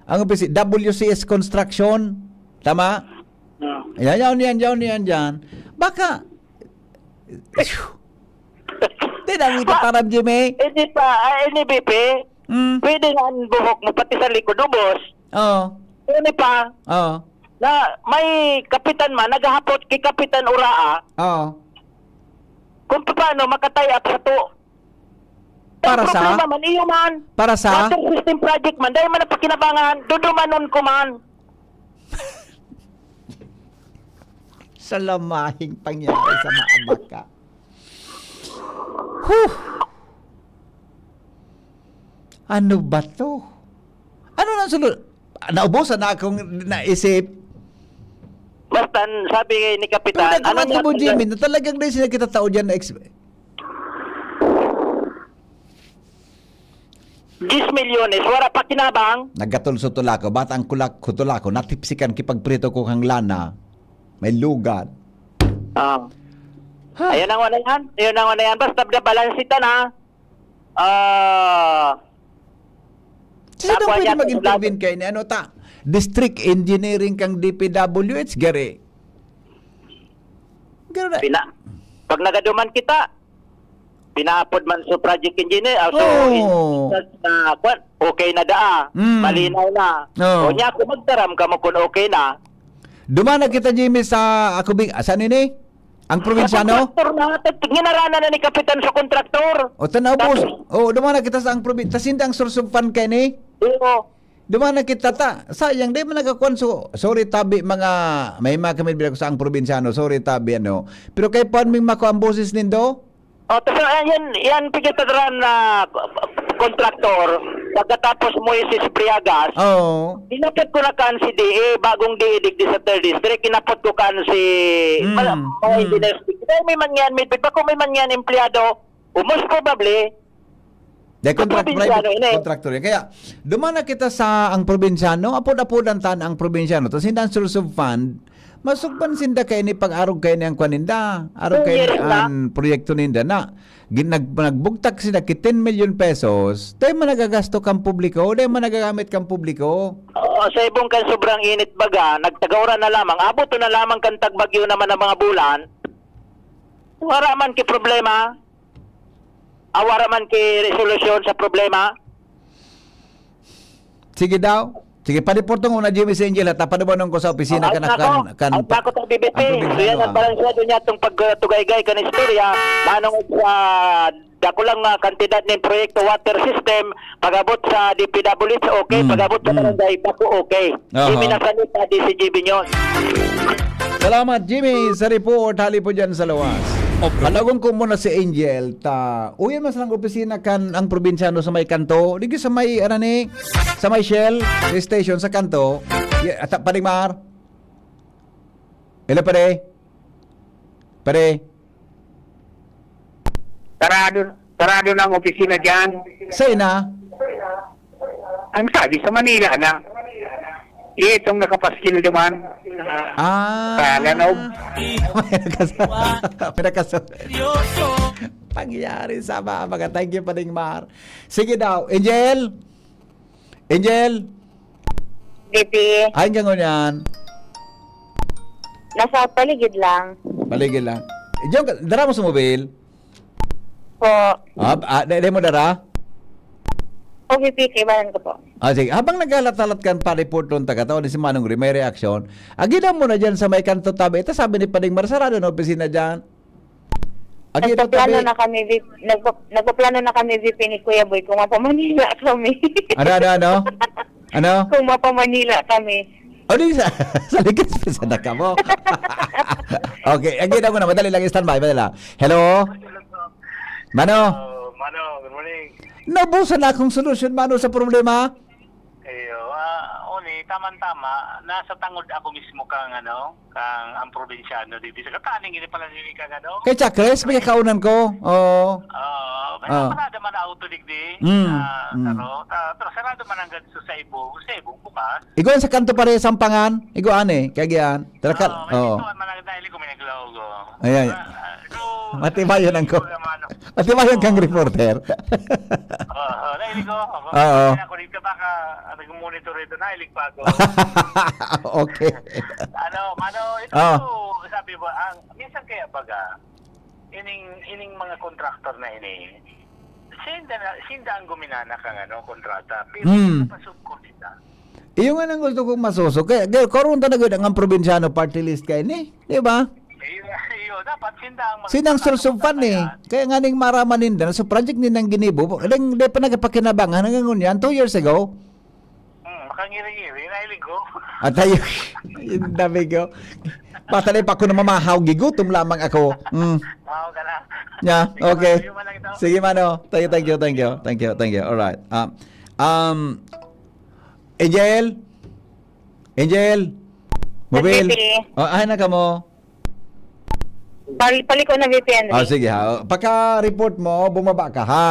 Ang opisina, W C S Construction. Tama? Ah. Yan, yan, yan, yan, yan, yan. Baka, di na ang itatarab, Jimmy. Hindi pa, ah, N B P, Mm. pwede nga ang buhok mo, pati sa likod, ubos. Oo. Hindi pa. Oo. Na may kapitan man, naghahapot kay Kapitan Uraa. Oo. Kung paano makatay up sa to. Para Ang sa? problema man, iyo man. Para sa? Water system project man, dahil man ang pakinabangan, dudumanon ko man. Sa lamahing pangyari sa maabak ka. Huh! Ano ba to? Ano nang sunod? Naubusan na akong naisip. Basta, sabi ni Kapitan, Pero ano nagkuman mo, ko, Jimmy, na talagang dahil sila kita tao dyan na ex- Diyes milyones, wala pa kinabang. Naggatol sa tulako, bata ang kulak, kutulako, natipsikan kipagprito ko kang lana, may lugat. Ah. Ha? Ayun ang wala yan. Ayun ang wala yan. Basta da balansita na. Ah, Sino Nakuha pwede niya sa mag-intervene kayo ni ano ta? District Engineering kang D P W H, gari. Garo na. Pina-, pag nagaduman kita, pinaapod man sa project engineer, ah, so, Oo. in-, na, kwan, okay na daa. Mm. Malinaw na. Oo. O niya, kung magtaram ka mo kung okay na. Dumana kita, Jimmy, sa, ako, big, saan ini? Ang probinsyano? Sa kontraktor na, tat-, ginarana na ni Kapitan sa kontraktor. O, tanaw po. Tapos O, dumana kita sa ang probin-, tas hindi ang source of fund kay ni? Oo. Dumana kita ta. Sayang, di man nagkakuan. So, sorry, tabi, mga, may mga kami bilang sa ang probinsyano. Sorry, tabi, ano. Pero kay Pan Ming Mako ang boses nindo? O, tas, ah, yan, yan, pigitaran na kontraktor. Pagkatapos Moises Briagas, Oo. Inapot ko na kan si D A, bagong D A digdi sa third district, inapot ko kan si Mm, mga, mga mm. engineers. Dahil may man yan, may, bako may man yan empleyado, o most probably, Dahil contract, private contractor yan. Kaya, duman na kita sa ang probinsyano, apod-apodan ta na ang probinsyano. Tapos, hindi ang source of fund, masugpan sinda kaini pag-arog kaini ang kwan ninda. Arog kaini ang proyekto ninda na. Gin-, nag-, nagbugtak sila ki ten million pesos, dahil man nagagasto kang publiko, dahil man nagagamit kang publiko. Oo, sa ibong kan sobrang init baga, nagtagaw ra na lamang, abot na lamang kan tagbagyo naman ang mga bulan, wara man ki problema, awara man ki resolusyon sa problema. Sige daw. Sige, paniportong una, Jimmy, si Angel, at tapadubanon ko sa opisina. Out kan, na ako. Kan, kan, out na ako sa B B P. Ang probinsya, so, yan ang balansyado niya itong pagtugaygay kan istorya. Manong sa dakulang, ah, kantidad ng proyekto water system, pag-abot sa D P W H, okay. Mm, pag-abot sa barangay, bako, okay. Aha. Jimmy Nasanita, D C G B News. Salamat, Jimmy, sa report. Hali po dyan sa lawas. Okay. Palagon ko muna si Angel. Ta, uyan mas lang opisina kan ang probinsyano sa may kanto. Digi sa may, ano ni, sa may Shell station sa kanto. Ya, ata, Pading Mar. Hello, pare. Pare. Sarado, sarado na ang opisina dyan. Saan na? Ang sabi, sa Manila na. Itong nakapaskil naman. Ah. Sa Lanao. May nakaso-, may nakaso-, pangyari sa mga, mga, thank you, Pading Mar. Sige daw. Angel? Angel? Bibi. Ayan ka ngunyan. Nasa paligid lang. Paligid lang. Diyan ka, dara mo sa mobil? Po. Ah, ah, dai, dai mo dara? O, Bibi, kaibanan ko po. Ah, sige. Habang naghalat-halat kan pa-report doon, taga tao ni si Manong Ri, may reaksyon. Agidan mo na dyan sa may kanto tabi. Ito sabi ni Pading Mar, sarado na opisina dyan. Agi, ito Nagpaplano tabi. na kami, Vip-, nagpa-, nagpaplano na kami, V P, ni Kuya Boy, kung mapamanila kami. Ano, ano, ano? Ano? Kung mapamanila kami. O, di sa, sa likas, sa daka mo. Okay, ang ginawa ko na, madali lang, standby, madali lang. Hello? Mano? Oh, Mano, good morning. Naubusan na akong solusyon, Mano, sa problema. Iyo, ah, uni, tamang-tama, nasa tangod ako mismo kang, ano, kang ang probinsyano digdi sa Kataning, ini pala ni kang, ano? Kay Chakres, may kakaunan ko. Oo. Oo, may Ah. parada man auto digdi. Mm, Ah, mm. Pero, ah, pero sarado man ang ganito sa Cebu. Sa Cebu, bukas. Igo sa kanto pare, Sampangan. Igo ani, kaya giyan. Tara ka, Oo, may oo. Ito, man ang dahil ko, may naglaog, oh. Ayan. Ah, ah, so, Matibayan ang ko. Matibayan kang reporter. Oo, nailig ko. Ako, Oo. Kaya ako dito, baka, ah, nag-monitor ito, nailig pa ako. Okay. Ano, Mano, ito, Ah. sabi mo, ang, minsan kaya baga, ining, ining mga contractor na ini, sinda na, sinda ang guminana kang, ano, kontrata. Pero Hmm. napasok ko sila. Iyo nga nang gusto kong masosog. Kaya, kaya karon talaga ang probinsyano party list kayo ni, di ba? Iyo, iyo, dapat sinda ang Sinang source of fund ni? Kaya nga ning maraman ninda na sa project nindang ginibo, ding, di pa nagpakinabangan hanggang ngunyan, two years ago. Hmm, makangiri-ngiri, nailing ko. At tayo, yung dami ko. Basta na pa ako na mamahaw, gigutom lamang ako. Mm. Wow, ka na. Yeah, Sige, okay. Mano, yun man lang ito. Sige, Mano. Thank you, thank you, thank you. Thank you, thank you. All right. Ah, um, Angel? Angel? Mobil? Bibi. Oh, ay, na ka mo? Pal-, paliko na, V P Henry. Ah, sige ha. Pagka-report mo, bumaba ka ha.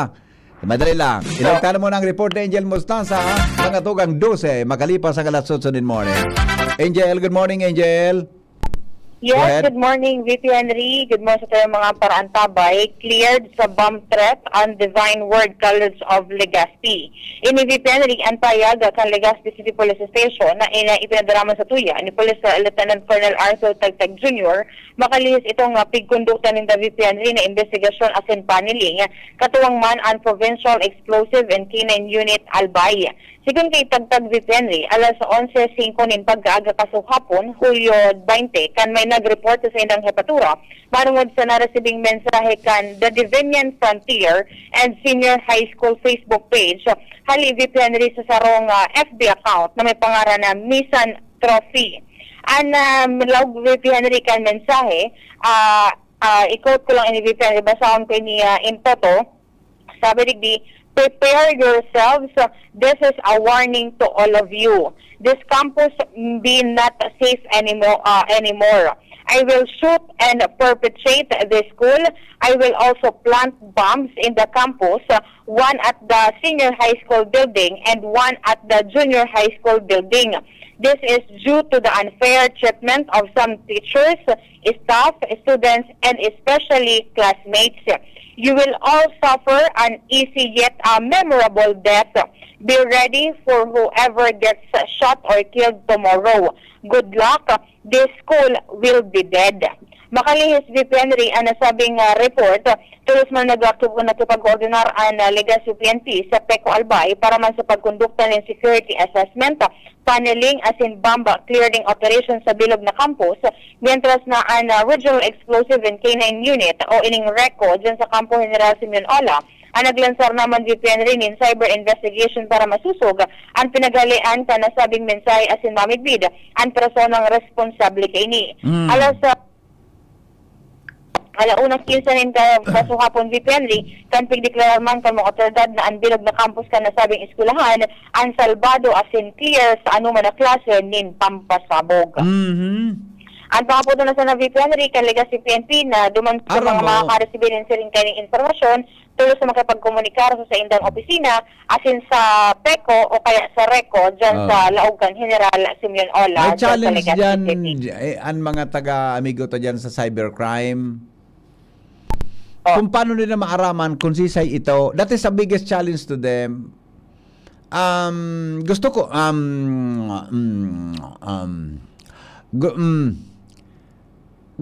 Madali lang. Ilog tana mo na ang report ni Angel Mostaza, ha? Mga tugang dose, makalipas ang alas otso nin morning. Angel, good morning, Angel. Yes, Go ahead. Good morning, V P Henry. Good morning sa tayong mga paraantabay. Cleared sa bomb threat ang Divine Word College of Legazpi. Ini V P Henry ang payag kan Legazpi City Police Station na ina ipinadarama sa tuya ni Police Lieutenant Colonel Arthur Tagtag Junior, makalihis itong, ah, pigkondukta ninda V P Henry na investigasyon asin paneling. Katuwang man ang Provincial Explosive and Canine Unit Albay. Sigon kay Tagtag V P Henry, alas onse singko nin pagkaaga kasuhapon, Hulyo baynte, kan may nag-report sa indang hepatura, manungod sa naresibing mensahe kan The Divinian Frontier and Senior High School Facebook page, hali V P Henry sa sarong, ah, F B account na may pangaran na Misan Trophy. An, ah, laog V P Henry kan mensahe, ah, ah, i-quote ko lang ini V P Henry, basahon ko ini, ah, in toto. Sabi digdi, "Prepare yourselves. This is a warning to all of you. This campus be not safe anymore, uh, anymore. I will shoot and perpetrate the school. I will also plant bombs in the campus, uh, one at the senior high school building and one at the junior high school building. This is due to the unfair treatment of some teachers, staff, students, and especially classmates. You will all suffer an easy yet, uh, memorable death. Be ready for whoever gets shot or killed tomorrow. Good luck. This school will be dead. Makalihis, V P Henry, ang nasabing, ah, report, tolos man nagakip-, nakipag-koordinar ang, ah, Legazpi P N P sa PECO Albay para man sa pagkondukta nin security assessment, paneling asin bomb clearing operation sa bilog na campus, mientras na ang, ah, Regional Explosive and K nine Unit o ining RECO dyan sa Kampo General Simeon Ola ang naglansar naman, V P N Rin, nin cyber investigation para masusog ang pinaghalean kan nasabing mensahe asin mamidbid ang personang responsable kaini. Mm. Alas, ah, ala una quince nin ka-, kaso hapon, V P N Rin, kan pigdeklarar man kan mga otoridad na ang bilog na campus kan nasabing eskwelahan ang salbado asin clear sa anoman na klase nin pampasabog. Mhm. Ang pangaputo na sana, V P N Rin, kan Legazpi P N P na duman sa Aram mga mo. makakaresibi nin siring kaining impormasyon, tolos na makipagkomunikar sa saindang opisina, asin sa PECO o kaya sa RECO, dyan Ah. sa laog kan General Simeon Ola, May dyan sa challenge Legazpi dyan, City. eh, ang mga taga-amigo ta dyan sa cybercrime. Oh. Kung paano nila maaraman kung sisay ito, that is the biggest challenge to them. Um, gusto ko, um, um, um, gu-, um,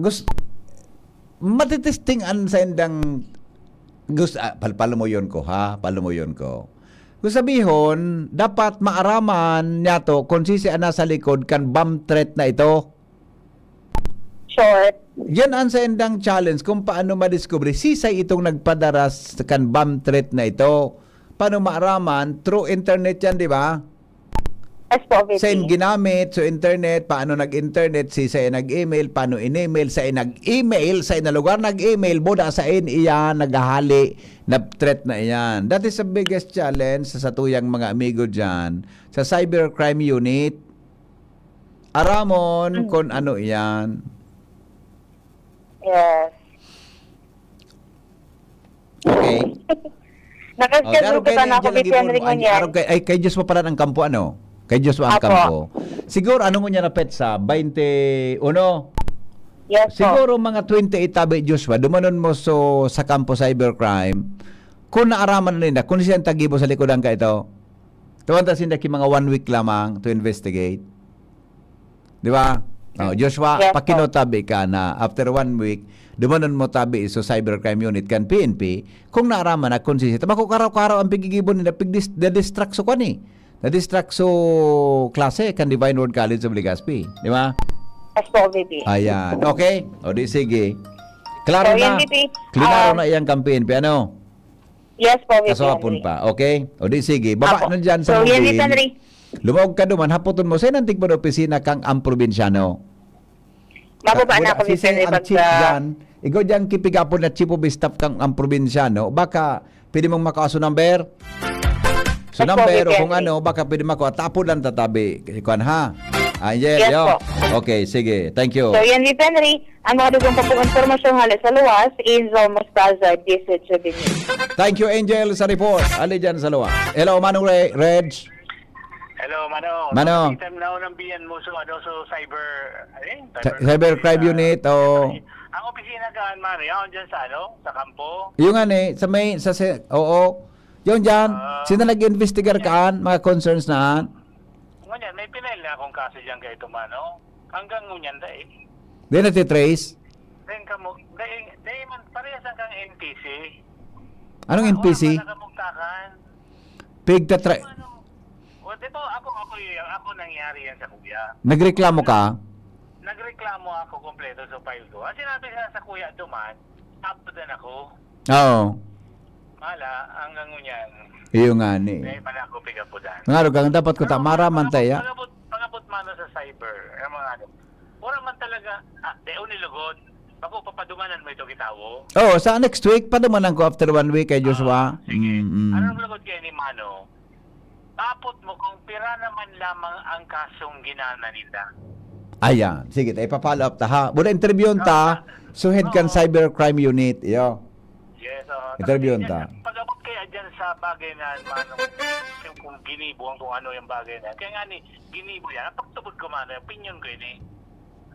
gus-, matitesting an saindang gus-, ah, pal-, palumuyon ko, ha? Palumuyon ko. Gusto sabihon, dapat maaraman niyato kung sisay an nasa likod kan bomb threat na ito. Sure. Yan ang saindang challenge kung paano madiskubre sisay itong nagpadara s-, kan bomb threat na ito. Paano maaraman? Through internet yan, di ba? Yes po, V P. Saan ginamit? So, internet, paano nag-internet? Si saan nag-email? Paano in-email? Saan nag-email? Saan na lugar nag-email? Buda saan iya naghahali na threat na iyan? That is the biggest challenge sa satuyang mga amigo dyan sa cybercrime unit. Aramon Mm. kung ano iyan. Yes. Okay. Naka-schedule Oh, kita na ako, Angel V P Henry Aguibon, Ngunyan. Araw kay, ay, kay Joshua pala ng kampo, ano? Kay Joshua ang Apo. kampo. Siguro, ano ngunyan na petsa? Bainti uno? Yes po. Siguro mga twenty-eight tabi, Joshua. Dumanon mo so, sa kampo cybercrime. Kung naaraman na nila, kung siyang tagibo sa likodan ka ito, tuwan ta sinda ki mga one week lamang to investigate. Di ba? Oh, Joshua, Yes po. pakinotabi ka na after one week, dumanon mo tabi sa cybercrime unit kan P N P, kung naaraman na kung sisita. Bako karaw-karaw ang pigigibon nila, pigdis-, na-distract so kwan eh. Na-distract so klase kan Divine Word College of Legazpi. Di ba? Yes po, V P. Ayan. Okay. O di sige. Klaro So, yun, na. V P. Klaro Um, na iyang kan P N P. Ano? Yes po, V P Kaswapon Henry. pa. Okay? O di sige. Baba Apo. na dyan sa So, yan, V P Mobile. Henry. Lumaog ka duman, hapoton mo, sa inantig mo na opisina kang ang probinsyano? Mababa Ka-, na wala, ako, si Mister Sen Ray, ang chief pagka dyan. Ikaw dyan, kipigapon na chief of staff kang ang probinsyano. Baka pwede mong makuha so number? So Yes po, number o V P kung Henry. ano, baka pwede makuha. Tapod lang tatabi. Ikuan ha? Angel, Yes yo. po. Okay, sige. Thank you. So, yan, V P Henry. Ang mga dugang pa pong impormasyon hale sa luwas, Angel Mostaza, D S H Avenue. Thank you, Angel, sa report. Ali dyan sa luwas. Hello, Manong Re-, Reg. Hello, Mano. Mano. Nakita mo na ako ng biyan mo, so, ano, so, cyber, eh, Cy-, cyber cybercrime ah, unit, oo. Ang opisina ka, Mare, yaon dyan sa, ano, sa kampo? Yung nga, eh, sa may, sa se-, oo. Yung dyan, Ah. sino nag-investigar kaan, mga concerns na? Ngunyan, may pinail na akong kaso dyan kay Tumano. Hanggang ngunyan, dai. Di natitrace? Then kamo, dai, dai man, parehas ang kang N P C. Anong Ako N P C? ang pala kamugtakan. Pigtatra- Ano? O, di ba, ako, ako, y-, ako nangyari yan sa kuya. Nagreklamo ka? Nagreklamo ako kompleto sa file ko. Ang sinabi sa, sa kuya duman, tapdan ako. Oo. Mala, hanggang ngunyan. Iyo nga ni. Dai man ako pigapudan. Nga, Rugang, dapat ko Pero tamara man pag-, tayo. Pag-abot, pag-abot man sa cyber, ang mga ano. Wala man talaga, ah, dai ako nilugod. Bako, papadumanan mo ito, gitawo. Oo, sa next week, padumanan ko after one week kay Joshua. Ah, sige. Mm, mm. Anong lugod kayo ni Mano? Tapot mo kung pira naman lamang ang kasong ginana nila. Ayan. Sige, ta, ipa-follow up ta, ha? Buda interviewon ta, so head kan cybercrime unit. Iyo. Yes, oo. Interview Tapos ta. yan, pag-abot kaya dyan sa bagay na, ano, yung kung ginibo ang kung ano yung bagay na. Kaya nga ni, ginibo yan. Ang pagtubod ko, mano, opinion ko yun eh.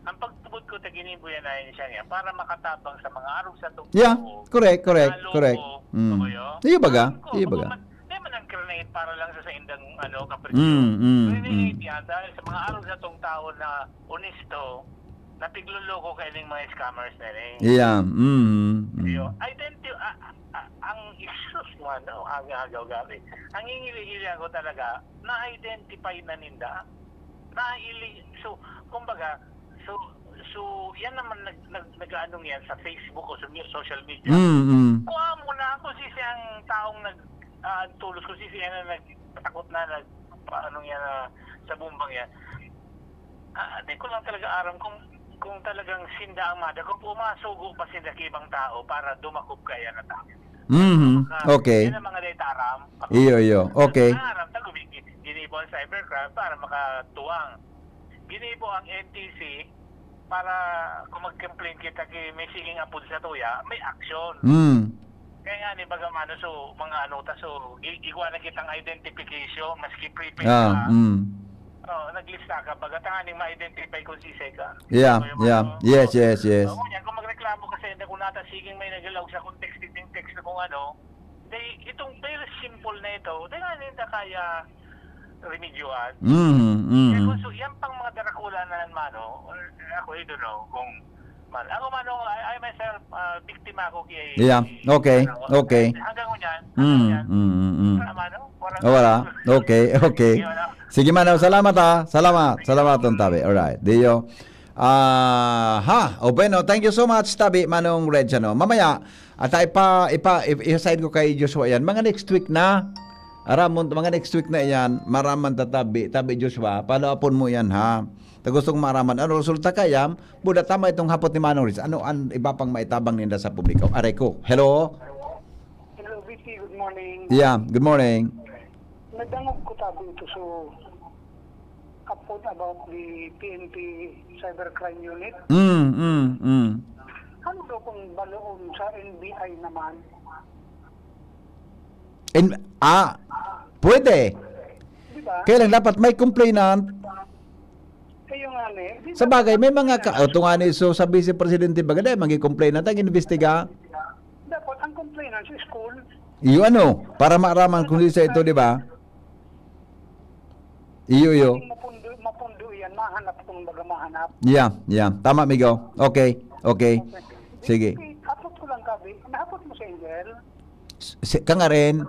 Ang pagtubod ko, ta ginibo yan, ayon siya niya, para makatabang sa mga arog sa tungkol. Yeah, correct, correct, correct. Mm. Iyo baga? Iyo baga? Hindi man ang grenade para lang sa, sa indang, ano, kapresyo. Mm, mm, Grenade mm. yan, dahil sa mga arog sa tong tao na onesto, napigluloko kaining mga scammers na rin. Yeah. Mm, mm. Iyo. Identi-, a- a- a- ang issues mo, ano, agaw-agaw gabi. Ang hingili-hili ako talaga, na-identify na ninda. Na-ili-, so, kumbaga, so, so, yan naman nag, nag, nag-aanong yan sa Facebook o sa mu- social media. Mm, mm. Kuha mo na ako, sisi ang taong nag, ah, tulos ko, sisi yan ang nagpatakot na, nag, paano yan, ah, sa bumbang yan. Ah, di ko lang talaga aram kung, kung talagang sinda ang madakop o masugo pa sinda ki ibang tao para dumakop kaya na tao. Mhm. Ah, Okay. Yan ang mga detaram. Iyo, iyo. Okay. Aram, ta gumi-, ginibo ang cybercrime para makatuwang. Ginibo ang N T C para kung mag-complain kita ki may siging apod sa tuya, may action. Mm. Kaya nga ni baga mano, so, mga ano ta, so, gi- gigwa na kitang identification, maski prepaid Ah, ka. mm. Oh, naglista ka, baga tanganing ma-identify kung sisay ka. Yeah, So, yung yeah. ano, Yes, yes, yes. So, ngunyan, kung magreklamo ka sa inyo, kung nata, siging may nagalaw sa kung texting, texting na kung ano, di, itong very simple na ito, di nga ninda kaya remedyoan. Mm, Kaya mm. kung so, yan pang mga darakula na yan, mano, or, ako, I don't know, kung, man, ako, mano, I, I myself, ah, biktima ako kay, Yeah, okay, ano, okay. Hanggang ngunyan, Mm, hanggang ngunyan, mm, mm, mm. wala, mano, Oh, wala. Okay, okay. Sige, wala. Sige, mano, salamat, ha. Salamat. Salamat, Ton Tabi. Alright. Diyo. Ah, ha. O, bueno, thank you so much, Tabi, Manong Reg, ano. Mamaya, at ipa, ipa, i-, i-assign ko kay Joshua yan. Mga next week na. Aramon, mga next week na yan. Maraman ta, Tabi, Tabi Joshua. Follow upon mo yan, ha. Ta gustong maraman. Ano resulta kaya? Buda tama itong hapot ni Manong Reg. Ano ang iba pang maitabang ninda sa publiko? Aray ko. Hello? Hello, B T. Good morning. Yeah, good morning. Nadangog ko tabi ito so upon about the P N P Cybercrime Unit. Mm, mm, mm. Ano daw kung baloon sa N B I naman? In, ah, pwede. Di ba? Kaya lang dapat may complainant. Kayo nga ni. Di Sa ba- bagay, may mga ka, ito nga ni, so sa Vice Presidente baga, dahil mag-complainant, ang imbestiga. Dapat ang complainant sa school. Iyo ano, para maaraman kung sino ito, di ba? Iyo, iyo. Mapundo, mapundo yan. Mahanap kung baga mahanap. Yeah, yeah. Tama, migo. Okay, okay. Sige. Hapot ko lang, Kabi. Nahapot mo si Angel? Si, ka nga rin.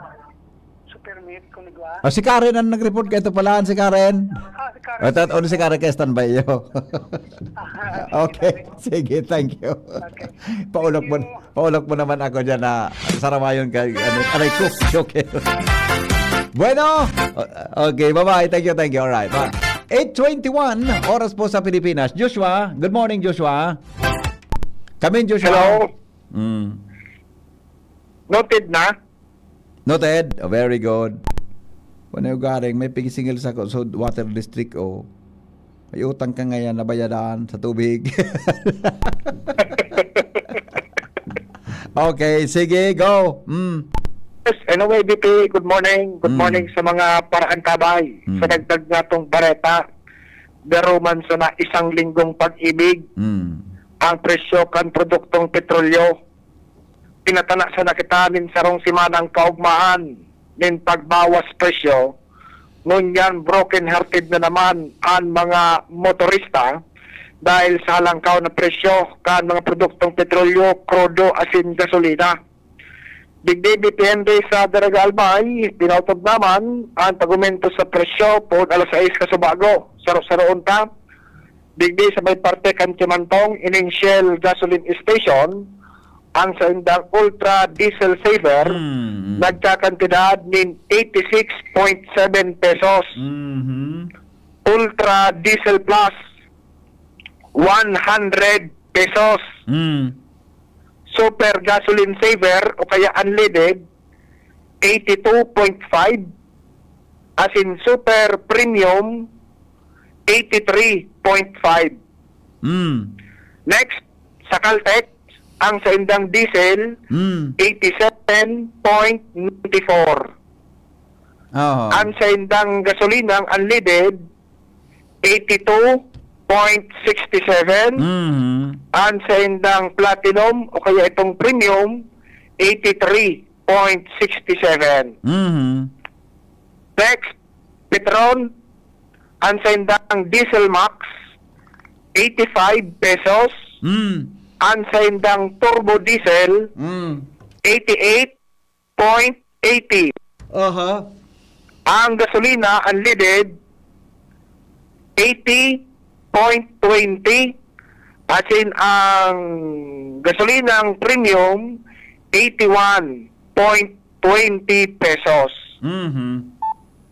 Supermit, kung nagwa? O, si Karen ang nag-report ka. Ito pala, si Karen. Ah, si Karen. O, tat-, o, si Karen, kaya standby iyo. Okay. Sige, thank you. Paulog mo, paulog mo naman ako dyan na sarawayon ka. Ano, aray ko. Okay. Bueno. O-, okay, bye-bye. Thank you, thank you. Alright. Bye. Eight twenty-one, oras po sa Pilipinas. Joshua, good morning, Joshua. Kami, Joshua. Hello? Mm. Noted na? Noted. Oh, very good. Wala yung garing, may pigisingil sa, sa water district, oh. May utang ka ngayon, nabayadan sa tubig. Okay, sige, go. Mm. Yes, anyway, B P, good morning. Good Mm. morning sa mga paraantabay. Mm. Sa dagdag nga tong bareta, garo man sana isang linggong pag-ibig, Mm. ang presyo kan produktong petrolyo. Pinatana sana kita nin sarong simanang kaugmahan nin pagbawas presyo. Ngunyan, broken-hearted na naman ang mga motorista dahil sa halangkaw na presyo kan mga produktong petrolyo, krudo, asin gasolina. Digdi B P N D sa Daraga Albay, pinautog naman ang pag-umento sa presyo poon alas sais kasubago. Saro-saroon ta, digdi sa may parte kan Kimantong, ining Shell Gasoline Station, ang saindang Ultra Diesel Saver, Mm, mm. nagkakantidad nin eighty-six point seven pesos. Mhm. Ultra Diesel Plus, one hundred pesos. Mm. Super Gasoline Saver o kaya unleaded, eighty-two point five. Asin Super Premium, eighty-three point five. Mm. Next, sa Caltex, ang saindang diesel, Mm. eighty-seven point ninety-four. Oo. Ang saindang gasolinang unleaded, eighty-two point sixty-seven. Mhm. Ang saindang platinum o kaya itong premium, eighty-three point sixty-seven. Mhm. Next, Petron, ang saindang Diesel Max, eighty-five pesos. Mm. Ang saindang Turbo Diesel, Mm. eighty-eight point eighty. Aha. Ang gasolina, unleaded, eighty point twenty. As in, ang gasolinang premium, eighty-one point twenty pesos. Mhm.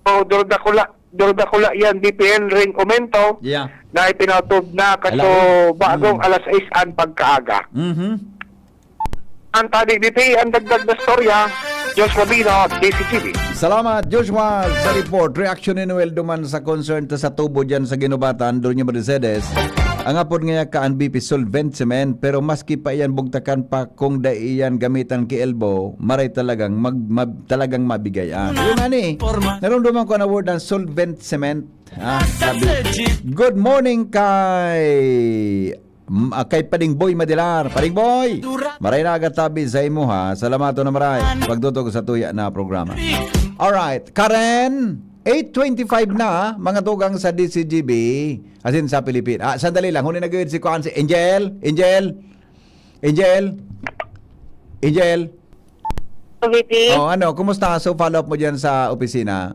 So, durdakula, durdakula yan, B P N ring aumento Yeah. na ipinatod na kaso Alam. bagong Mm. alas sais an pagkaaga. Mhm. Ang Tabi B P, ang dagdag na storya, Joshua Bino, D C T V. Salamat, Joshua, sa report. Reaksyon ni Noel duman sa concern ta sa tubo dyan sa Guinobatan, Doña Mercedes. Ang apod ngaya ka an B P solvent cement, pero maski pa iyan bugtakan pa kung dai iyan gamitan ki elbow, maray talagang mag, mag- talagang mabigay an. Yun ani, narumduman ko na word ang solvent cement. Ah, sabi. Good morning kay mm, ah, kay Pading Boy Madilar. Pading Boy! Maray na aga tabi sa imo, ha. Salamaton na maray. Pagtutok sa tuya na programa. Alright. Karen, eight twenty-five na, mga tugang sa D C G B. As in, sa Pilipinas. Ah, sandali lang. Huni na gawin si Kuan, si Angel. Angel. Angel. Angel. V P. Oh, ano, kumusta? So, follow up mo dyan sa opisina?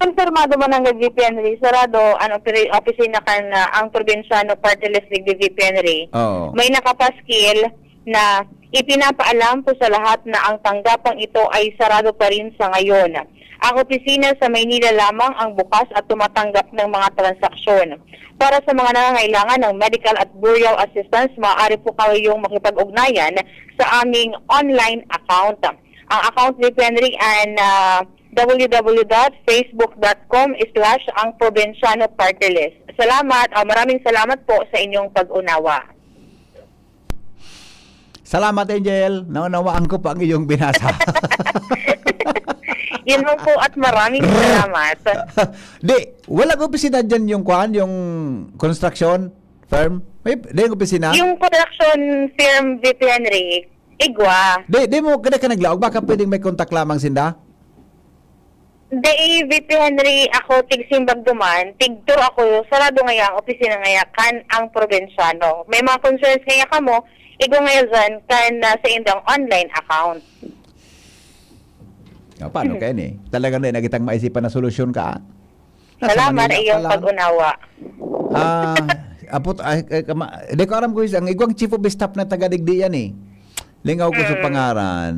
Konfirmado man ang G P N Ri, sarado ang operi- opisina kan ah, ang probinsyano party list digdi G P N Ri. Oo. May nakapaskil na ipinapaalam po sa lahat na ang tanggapang ito ay sarado pa rin sa ngayon. Ang opisina sa Maynila lamang ang bukas at tumatanggap ng mga transaksyon. Para sa mga nangangailangan ng medical at burial assistance, maaari po kayong makipag-ugnayan sa aming online account. Ang account ni Henry and ah, w w w dot facebook dot com slash ang probinsyano party list. Salamat. Ah, maraming salamat po sa inyong pag-unawa. Salamat, Angel. Naunawaan ko pa ang iyong binasa. Yun lang po at maraming salamat. Di, wala ko opisina dyan yung kwan, yung construction firm? May, di yung opisina? Yung construction firm, V P Henry, igwa. Di, di mo, kada ka naglaog, baka pwedeng may contact lamang sinda? Dai, V P Henry, ako tig-Simbag duman, tig-tour ako, sarado ngaya ang opisina ngaya kan ang probinsyano. May mga concerns ngaya kamo, igwa ngaya dyan kan ah, sa indang online account. Ah, paano kaya ni? Talagang na nagitang maisipan na solusyon ka. Nasa Salamat Manila sa iyong pa lang. Pag-unawa. Ah, apot, ay, ay, kama, di ko aram ko ang igwang chief of staff na taga digdi yan eh. Lingaw ko sa Mm. pangaran.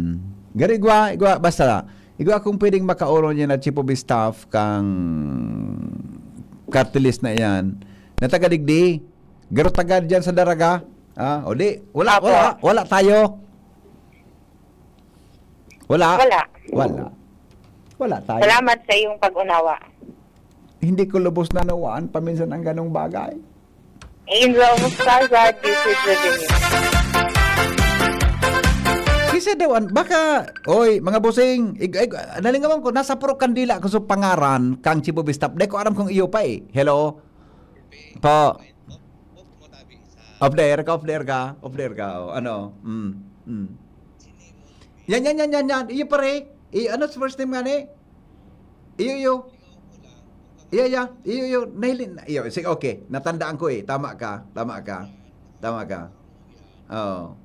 Gari igwa, igwa, basta. Igwa kung pwedeng makauron niya na chief of staff kang cartelist na yan. Na taga digdi. Garo taga dyan sa Daraga. Ah, o di, wala, Apo. wala, wala tayo. Wala? Wala. Wala. Wala tayo. Salamat sa iyong pag-unawa. Hindi ko lubos na nawaan paminsan ang ganong bagay. Angel Mustasa, this is Revenue. Kisa daw, an- baka, oy, mga busing, ig, ig, nalingawan ko, nasa puro kandila ko sa pangaran kang chief of staff. Di ko aram kung iyo pa eh. Hello? Po. Off the air ka, off the air ka, off the air ka. Oh, ano? Mm, mm. Yan, yan, yan, yan, yan. Iyo pare. I, ano sa first name nga ni? Iyo, iyo. Iya, iya. Iyo, iyo. Nahilin. Iyo. Sige, okay. Natandaan ko eh. Tama ka. Tama ka. Tama ka. Oo.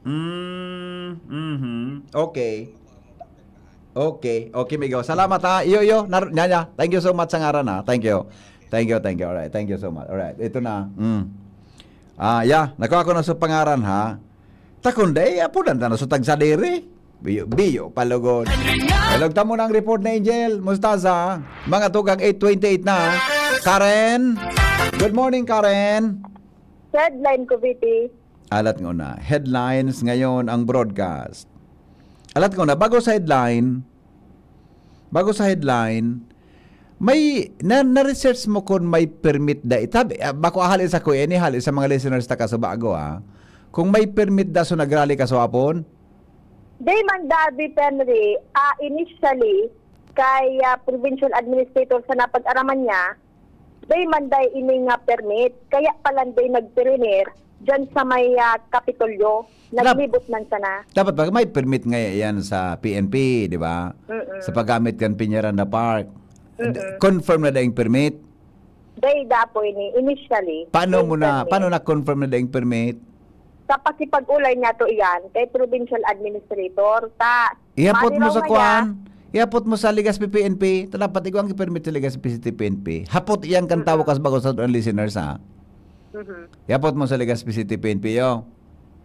Mm, mhm. Okay. Okay. Okay, Migo. Salamat ha. Iyo, iyo. Nar- nya, nya. Thank you so much sa ngaran ha. Thank you. Thank you, thank you. Alright. Thank you so much. Alright. Ito na. Mm. Ah, yeah. Nakuha ko na sa pangaran ha. Takon day, apudan ta na sa tagsadiri. Biyo, biyo, palugod. Ilog ta muna ang report na Angel Mostaza. Mga tugang eight twenty-eight na. Karen. Good morning, Karen. Sa headline ko, V P. Alat nga una. Headlines ngayon ang broadcast. Alat nga una, bago sa headline, bago sa headline, May na, na-research mo kun may permit da ita? Ah, bako ahali sa kuya ni, hali sa mga listeners ta kaso bago, ah. Kung may permit da, so nagrally ka so hapon? Day man, David Henry, ah, initially, kay, ah, provincial administrator sa napag-araman niya, day man day ini nga permit, kaya pala day nagpirinir dyan sa may, ah, Kapitolyo. Dap- Naglibot man sana. Dapat ba may permit nga yan sa P N P, di ba? Mm-mm. Sa paggamit kan Peñaranda Park. Mm-mm. Confirm na daing permit? Day dapo ini, initially. Paano mo na, Initially. Paano na-confirm na daing permit? Sa pakipag-ulay niya to iyan kay provincial administrator. Ta, Ihapot mo sa kuan, ihapot mo sa Legazpi P N P, ta dapat igwa ang permit sa Legazpi City P N P. Hapot iyan kan tawo kas bago sa ang listeners, ha? Mhm. Ihapot mo sa Legazpi City P N P, yo.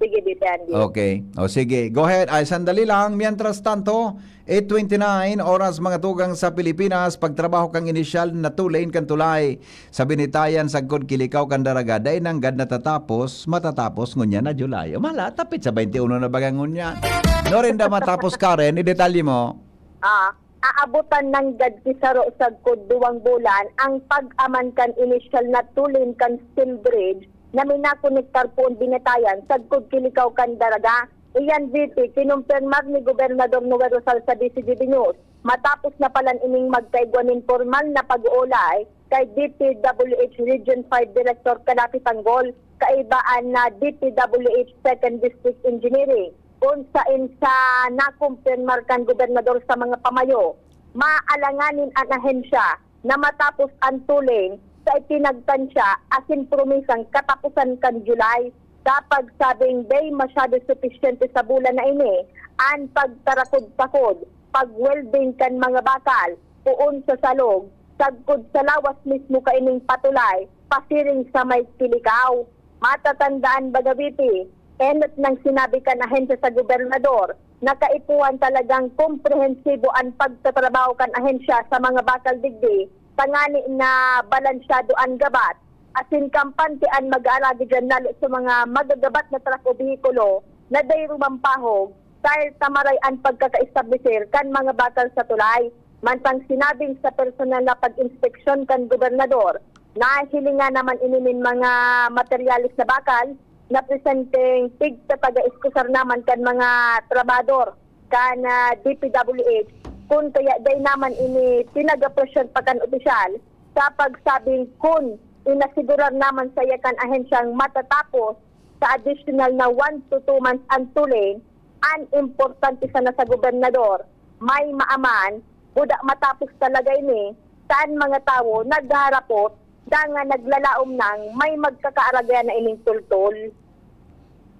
Sige, depende. Okay. O sige, go ahead. Ay, sandali lang. Mientras tanto, eight twenty-nine, oras mga tugang sa Pilipinas, pagtrabaho kang inisyal na two-lane kan tulay. Sa binitayan sagkod kilikaw kan Daraga, dai nanggad natatapos, matatapos ngunyan na July. O mala, tapit sa twenty-one na baga ngunyan. Norinda matapos, Karen, idetalye mo. Ah, aabutan nanggad ki saro sagkod duwang bulan ang pag-aman kan inisyal na tulin kan steel bridge na minakonektar poon binitayan sagkod kilikaw kan Daraga. Iyan, V P, kinumpirmar ni Gobernador Noel Rosal sa D C G B News. Matapos na palan ining magkaigwa nin pormal na pag-uulay, kay D P W H Region five Director Kadafi Tanggol, kaiba an, ah, D P W H Second District Engineering, kun saen sa nakumpirmar kan gobernador sa mga pamayo, maalanganin an ahensya na matapos an tulin sa ipinagtansya asin promisang kataposan kan July. Sa pagsabing dai masyado supisyente sa bulan na ini an pagtarakod-takod, pag-welding kan mga bakal, poon sa salog, sagkod sa lawas mismo kaining patulay, pasiring sa may Kilikao. Matatandaan baga, V P, enot nang sinabi kan ahensya sa gobernador na kaipuhan talagang komprehensibo an pagtatrabaho kan ahensya sa mga bakal digdi, tangani na balansyado an gabat, asin kampante an mag-aaragi diyan, lalo sa mga magagabat na truck o behikulo na dai rumampahog, dahil tamaray an pagkakaestablisir kan mga bakal sa tulay. Mantang sinabing sa personal na pag-inspeksyon kan gobernador, nahilingan naman ini nin mga materyales na bakal na presenteng pigtataga-eskusar naman kan mga trabahador kan, ah, D P W H, kun kaya dai naman ini pinag-apresyon pa kan opisyal sa pagsabing kun inasigurar naman saya kan ahensyang matatapos sa additional na one to two months an tulin, an importante sana sa gobernador, may maaman, buda matapos talaga ini, saan mga tawo naghaharapot, dangan naglalaom nang may magkakaaragayan na ining tultol.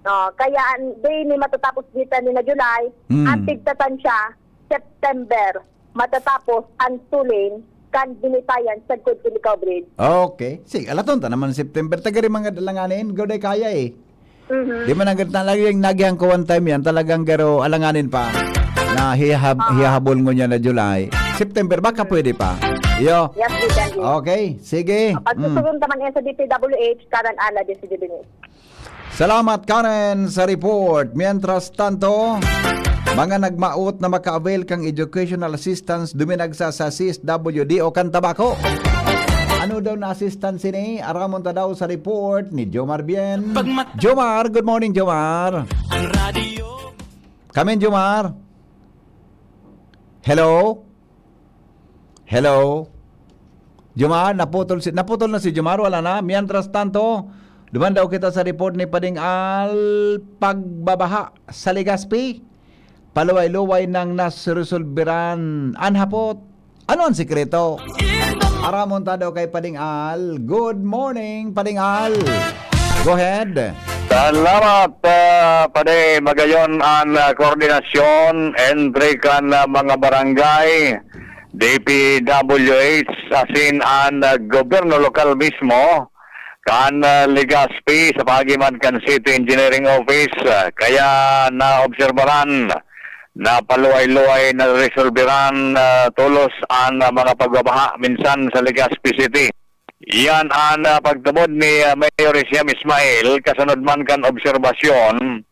No, kaya an, di ini matatapos dita ni na July, Mm. an pigtatansya, September, matatapos an tulin kan binitayan sagkod Kilikao Bridge. Okay. Sige, alaton ta naman September. Taga rin mga dalanganin, gawday kaya eh. Mhm. Di man ang ganito lagi yung nagihang ko one time yan, talagang garo alanganin pa na hihab- Ah. hihahabol ngunyan na July. September, baka pwede pa. Iyo. Yes, we can do. Okay, sige. Pagsusugon Mm. naman yan sa D P W H, Karen Ala, D C G B News. Salamat, Karen, sa report. Mientras tanto, mga nagmaot na maka-avail kang educational assistance duminagsa sa C S W D o kan tabako. Ano daw na assistance ini? Aramon ta daw sa report ni Jomar Bien. Pag mat- Jomar, good morning, Jomar. Ang radyo. Come in, Jomar. Hello? Hello? Jomar, naputol si, naputol na si Jomar, wala na. Mientras tanto, duman daw kita sa report ni Pading Al, pagbabaha sa Legazpi. Paluway-luway nang naresolberan an hapot. Ano ang sikreto? Aramon ta daw kay Pading Al. Good morning, Pading Al. Go ahead. Salamat, ah, Padi. Magayon an, ah, koordinasyon entre kan, ah, mga barangay, D P W H, asin an, ah, gobyerno lokal mismo, kan, ah, Legazpi sa paagi man kan City Engineering Office. Ah, kaya naobserbaran na paluway-luway naresolberan, ah, tolos an, ah, mga pagbabaha minsan sa Legazpi City. Iyan an, ah, pagtubod ni, ah, Mayor Isiam Ismail, kasunod man kan obserbasyon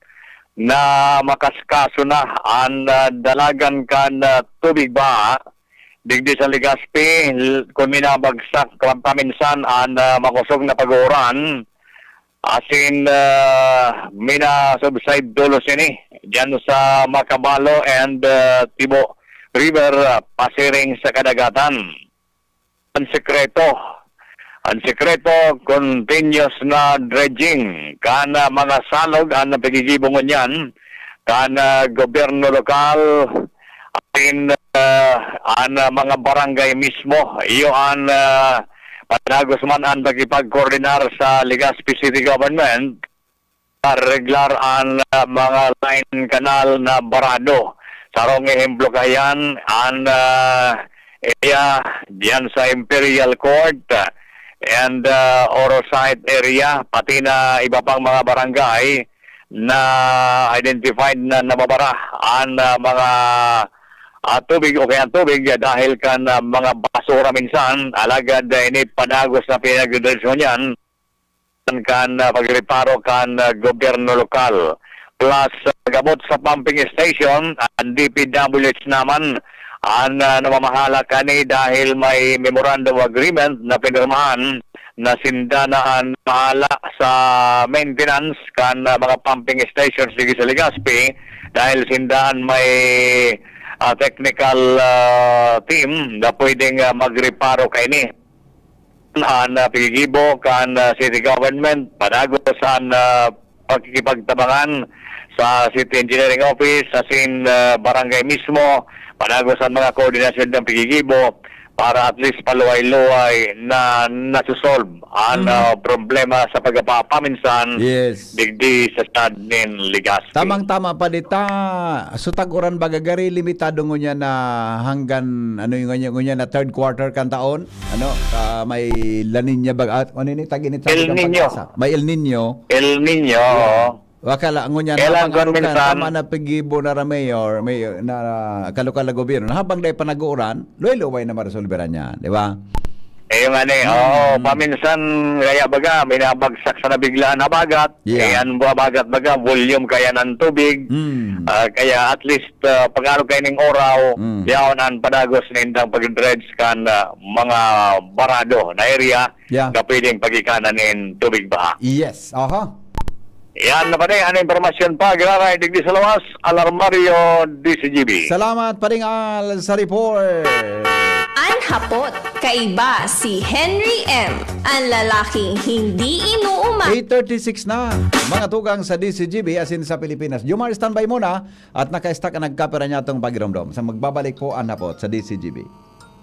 na makaskaso na an, ah, dalagan kan, ah, tubig baha Digdi sa Legazpi, l-, kun minabagsak pa-, paminsan an, ah, makosog na pag-uuran, asin, ah, mina-subside tolos ini diyan sa Macabalo and, ah, Tibo River, ah, pasiring sa kadagatan. An sekreto, an sekreto, continuous na dredging kan, ah, mga salog an pigigibo ngunyan kan, ah, gobyerno lokal, asin, ah, an, ah, mga barangay mismo. Iyo an, ah, padagos man an nakipagkoordinar sa Legazpi City Government, areglar an, ah, mga line canal na barado. Sarong ehemplo kayan, an, ah, area diyan sa Imperial Court, ah, and, ah, Oro Site area, pati na iba pang mga barangay na identified na nababara an, ah, mga, ah, tubig o kaya tubig dahil kan, ah, mga basura minsan, alagad, ah, ini padagos na pinagdodresyo niyan kan, ah, pagreparo kan, ah, gobyerno lokal. Plus, ah, gabot sa pumping station, ang D P W H naman an, ah, namamahala kani dahil may memorandum of agreement na pinirmahan na sinda na an mahala sa maintenance kan, ah, mga pumping stations digdi sa Legazpi dahil sinda an may, ah, technical, ah, team na pwedeng, ah, magreparo kaini. An, ah, pigigibo kan, ah, city government padagos an, ah, pakikipagtabangan sa City Engineering Office asin, ah, barangay mismo, padagos an mga koordinasyon ng pigigibo para at least paluway-luway na nasosolve an, Mm. ah, problema sa pagpapaminsan Yes. digdi sa siyudad nin Legazpi. Tamang-tama pa dita, so tag-uran baga gari limitado ngunyan na hanggan, ano yung ngunyan, ngunyan na third quarter kan taon? Ano, ah, may La Niña bag-, ah, ano ini, tag-init sa El bagang Niño. pag-asa? May El Niño. El Niño, Yeah. oo. Wakala, ngunyan, Kailangan habang ano ka, minsan tama na pigibo na ra mayor, may, na kalokal na gobyerno, na habang dai pa nag-uuran, luway-luway na maresolveran yan, di ba? Eh, yung ano eh, Hmm. oo, paminsan, kaya baga, may nabagsak sa nabiglaan na bagat. Yeah. Eh, ang bagat baga, volume kaya ng tubig. Hmm. Ah, kaya at least, ah, pag-aro kayo ng oraw, Hmm. yaon ang padagos na indang pag-dredge kan, ah, mga barado na area Yeah. na pwedeng pagikanan nin tubig baha. Yes, aha. Yan na pa rin, ano impormasyon pa, Giraray, digdi sa lawas, Alarmario, D C G B. Salamat, Paring Al, sa report. An hapot, kaiba si Henry M, an lalaking hindi inuuma. Eight thirty-six na, mga tugang sa D C G B, asin sa Pilipinas. Jomar, standby muna, at naka-stack ang nagkapira niya itong pagiromdom. Sa magbabalik po an hapot sa D C G B.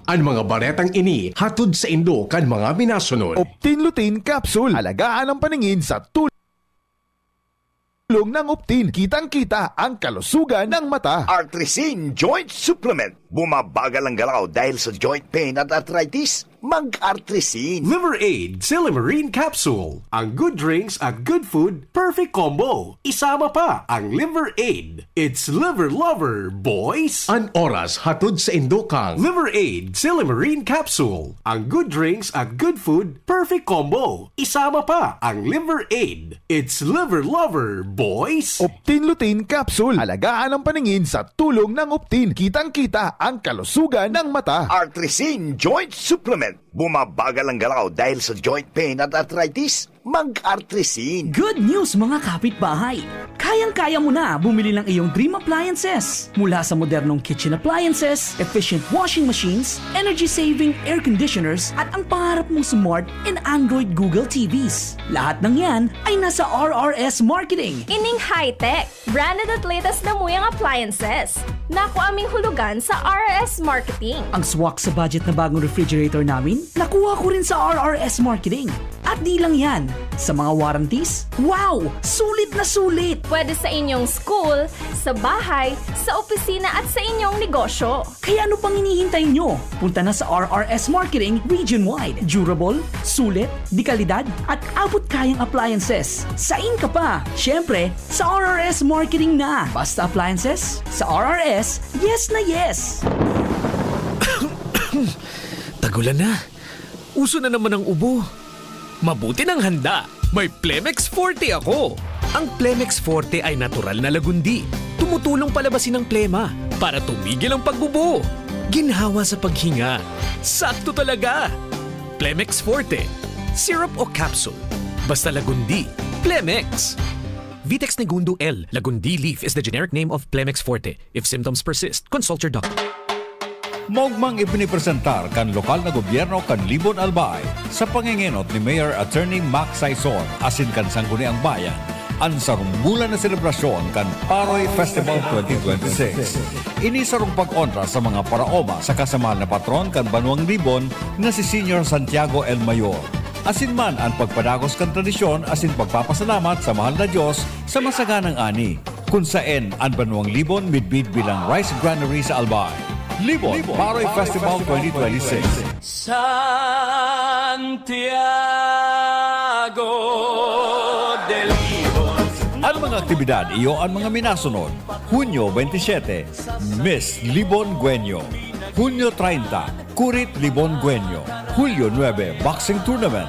An mga baretang ini hatod saindo kan mga minasunod. Optin Lutein Capsule. Alagaan ang paningin sa tulong ng Optin. Kitang-kita ang kalusugan ng mata. Artrisin Joint Supplement. Bumabagal ang galaw dahil sa joint pain at arthritis. Mag-Artrisin. Liver Aid Silymarin Capsule. Ang good drinks at good food, perfect combo. Isama pa ang Liver Aid. It's Liver Lover, boys! An oras hatod saindo kan Liver Aid Silymarin Capsule. Ang good drinks at good food, perfect combo. Isama pa ang Liver Aid. It's Liver Lover, boys! Optin Lutein Capsule. Alagaan ang paningin sa tulong ng Optin. Kitang-kita ang kalusugan ng mata. Artrisin Joint Supplement. Bumabagal ang galaw dahil sa joint pain at arthritis. Mag-Artrisin. Good news, mga kapitbahay! Kayang-kaya mo na bumili ng iyong dream appliances. Mula sa modernong kitchen appliances, efficient washing machines, energy-saving air conditioners, at ang pangarap mong smart and Android Google T Vs. Lahat ng yan ay nasa R R S Marketing. Ining high-tech, branded at latest na muyang appliances. Nakuha ming hulugan sa R R S Marketing. Ang swak sa budget na bagong refrigerator namin, nakuha ko rin sa R R S Marketing. At di lang yan, sa mga warranties, wow! Sulit na sulit! Pwede sa inyong school, sa bahay, sa opisina at sa inyong negosyo. Kaya ano pang hinihintay nyo? Punta na sa R R S Marketing region-wide. Durable, sulit, de kalidad, at abot kayang appliances. Sain ka pa? Siyempre, sa R R S Marketing na. Basta appliances, sa R R S, yes na yes! Tagulan na. Uso na naman ang ubo. Mabuti nang handa. May Plemex Forte ako. Ang Plemex Forte ay natural na lagundi. Tumutulong palabasin ang plema para tumigil ang pag-ubo. Ginhawa sa paghinga. Sakto talaga! Plemex Forte. Syrup o capsule. Basta Lagundi, Plemex! Vitex Negundo L. Lagundi leaf is the generic name of Plemex Forte. If symptoms persist, consult your doctor. Maugmang ipinipresentar kan lokal na gobyerno kan Libon Albay, sa pangengenot ni Mayor Attorney Mac Saison asin kan Sangguniang Bayan, an sarong bulan na selebrasyon kan Paroy Festival twenty twenty-six. Ini sarong pag-onra sa mga paraoma saka sa mahal na patron kan banwang Libon na si Señor Santiago el Mayor. Asin man an pagpadagos kan tradisyon asin pagpapasalamat sa mahal na Dios sa masaganang ani, kun saen an banwang Libon midbid bilang rice granary sa Albay. Libon Paroy Festival twenty twenty-six. Santiago de Libon. An mga aktibidad iyo an mga minasunod: Hunyo twenty-seven, Miss Libon Guenyo. Hunyo treinta, Kurit Libon Guenyo. Hulyo nuebe, Boxing Tournament.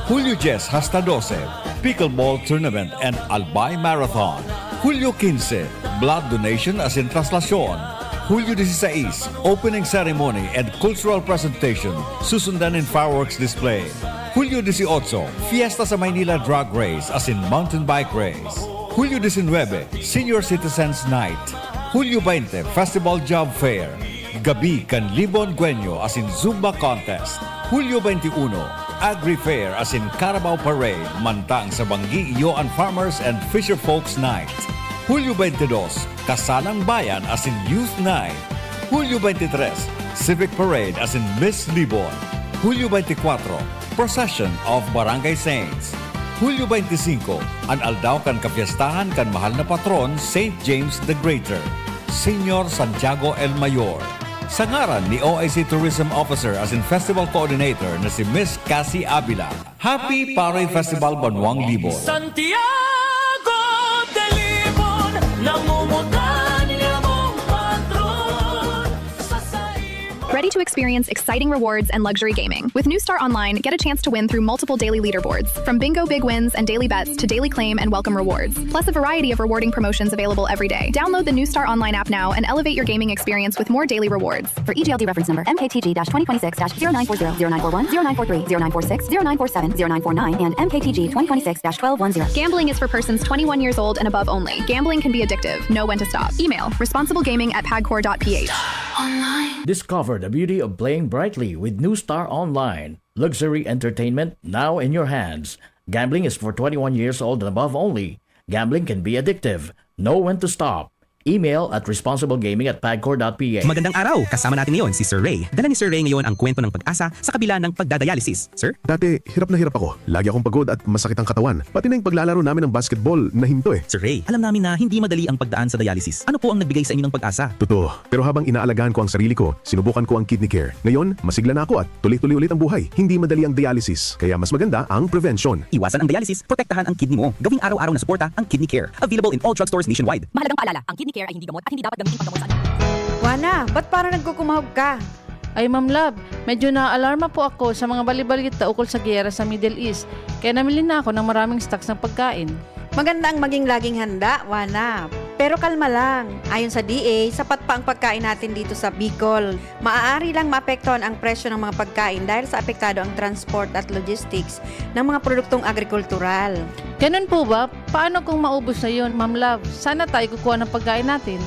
Hulyo dyes hasta dose, Pickleball Tournament and Albay Marathon. Hulyo quince, Blood Donation asin Traslasyon. Hulyo dieciséis, Opening Ceremony and Cultural Presentation, susundan nin fireworks display. Hulyo dieciocho, Fiesta sa Maynila Drag Race asin Mountain Bike Race. Hulyo diecinuebe, Senior Citizens Night. Hulyo veinte, Festival Job Fair. Gabi kan Libon Guenyo asin Zumba Contest. Hulyo veintiuno, Agri Fair asin Carabao Parade, mantang sa Banggi iyo an Farmers and Fisher Folks Night. Hulyo veintidós, Kasalang Bayan asin Youth Night. Hulyo veintitrés, Civic Parade asin Miss Libon. Hulyo veintikwatro, Procession of Barangay Saints. Hulyo veinticinco, an aldaw kan kapiestahan kan mahal na patron, Saint James the Greater, Señor Santiago el Mayor. Sa ngaran ni O I C Tourism Officer asin Festival Coordinator na si Miss Cassie Avila, Happy Paroy Festival, Banwang Libon! Santiago de Libon, namumutan niya mong patron. Sa saimo. Ready to experience exciting rewards and luxury gaming? With New Star Online, get a chance to win through multiple daily leaderboards, from bingo big wins and daily bets to daily claim and welcome rewards, plus a variety of rewarding promotions available every day. Download the New Star Online app now and elevate your gaming experience with more daily rewards. For E G L D reference number, M K T G dash twenty twenty-six dash zero nine four zero, zero nine four one, zero nine four three, zero nine four six, zero nine four seven, zero nine four nine, and M K T G twenty twenty-six dash twelve one zero. Gambling is for persons twenty-one years old and above only. Gambling can be addictive. Know when to stop. Email responsiblegaming at pagcor dot p h. Discover the beauty of playing brightly with New Star Online. Luxury entertainment now in your hands. Gambling is for twenty-one years old and above only. Gambling can be addictive. Know when to stop. Email at responsiblegaming at pagcor dot p h. Magandang araw! Kasama natin ngayon si Sir Ray. Dala ni Sir Ray ngayon ang kwento ng pag-asa sa kabila ng pagdadialysis. Sir? Dati, hirap na hirap ako. Lagi akong pagod at masakit ang katawan. Pati na yung paglalaro namin ng basketball, nahinto eh. Sir Ray, alam namin na hindi madali ang pagdaan sa dialysis. Ano po ang nagbigay sa inyo ng pag-asa? Totoo. Pero habang inaalagaan ko ang sarili ko, sinubukan ko ang Kidney Care. Ngayon, masigla na ako at tuloy-tuloy ulit ang buhay. Hindi madali ang dialysis, kaya mas maganda ang prevention. Iwasan ang dialysis, protektahan ang kidney mo. Gawing araw-araw na suporta ang Kidney Care. Available in all drugstores nationwide. Mahalagang paalala, ang Kidney Care ay hindi gamot at hindi dapat gamitin panggamot sa anuman. Wana, ba't parang nagkukumahog ka? Ay, Ma'am Love, medyo naaalarma po ako sa mga bali-balita ukol sa giyera sa Middle East, kaya namili na ako ng maraming stocks ng pagkain. Maganda ang maging laging handa, Wana. Pero kalma lang. Ayon sa D A, sapat pa ang pagkain natin dito sa Bicol. Maaari lang maapektuhan ang presyo ng mga pagkain dahil sa apektado ang transport at logistics ng mga produktong agrikultural. Ganun po ba? Paano kung maubos na yun, Ma'am Love? Saan na tayo kukuha ng pagkain natin?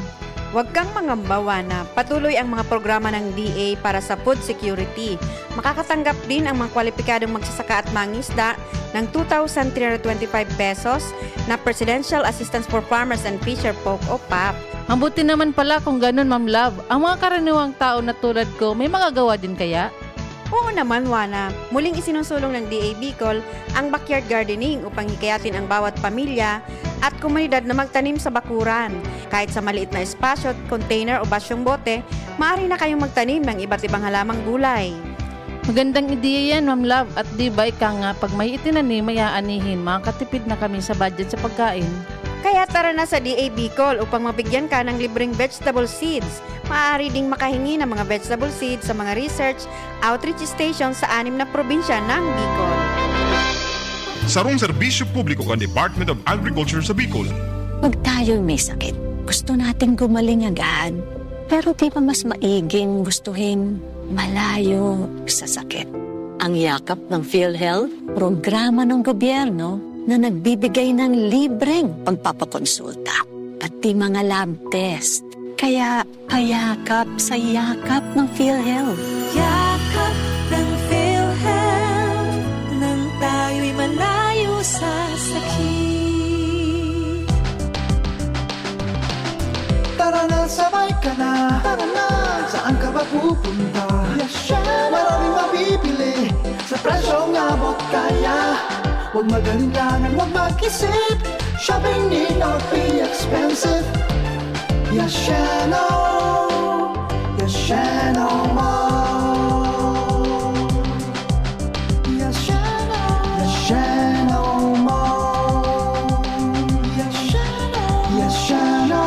Huwag kang mangamba, Wana. Patuloy ang mga programa ng D A para sa food security. Makakatanggap din ang mga kwalipikadong magsasaka at mangisda ng two thousand three hundred twenty-five pesos na Presidential Assistance for Farmers and Fisher Folk o pap. Mabuti naman pala kung ganun, Ma'am Love. Ang mga karaniwang tao na tulad ko, may magagawa din kaya? Oo naman, Wana. Muling isinusulong ng D A Bicol ang backyard gardening upang hikayatin ang bawat pamilya at komunidad na magtanim sa bakuran. Kahit sa maliit na espasyo, container o basyong bote, maaari na kayong magtanim ng iba't ibang halamang gulay. Magandang ideya yan, Ma'am Love. At di ba ika nga, pag may itinanim, may aanihin, makakatipid na kami sa budget sa pagkain. Kaya tara na sa D A Bicol upang mabigyan ka ng libreng vegetable seeds. Maaari ding makahingi ng mga vegetable seeds sa mga research outreach station sa anim na probinsya ng Bicol. Sarong serbisyo publiko kan Department of Agriculture sa Bicol. Pag tayo'y may sakit, gusto nating gumaling agad. Pero di ba mas maiging gustuhin malayo sa sakit? Ang Yakap ng PhilHealth, programa ng gobyerno na nagbibigay ng libreng pagpapakonsulta, pati mga lab test. Kaya payakap sa yakap ng PhilHealth. Yakap ng PhilHealth, nang tayo'y malayo sa sakit. Tara na, sabay ka na. Tara na. Saan ka ba pupunta? Yasha! Maraming mabibili sa presyong abot kaya. Huwag mag-alinlangan, huwag mag-isip. Shopping need not be expensive. Yashano! Yashano Mall! Yashano! Yashano Mall! Yashano! Yashano!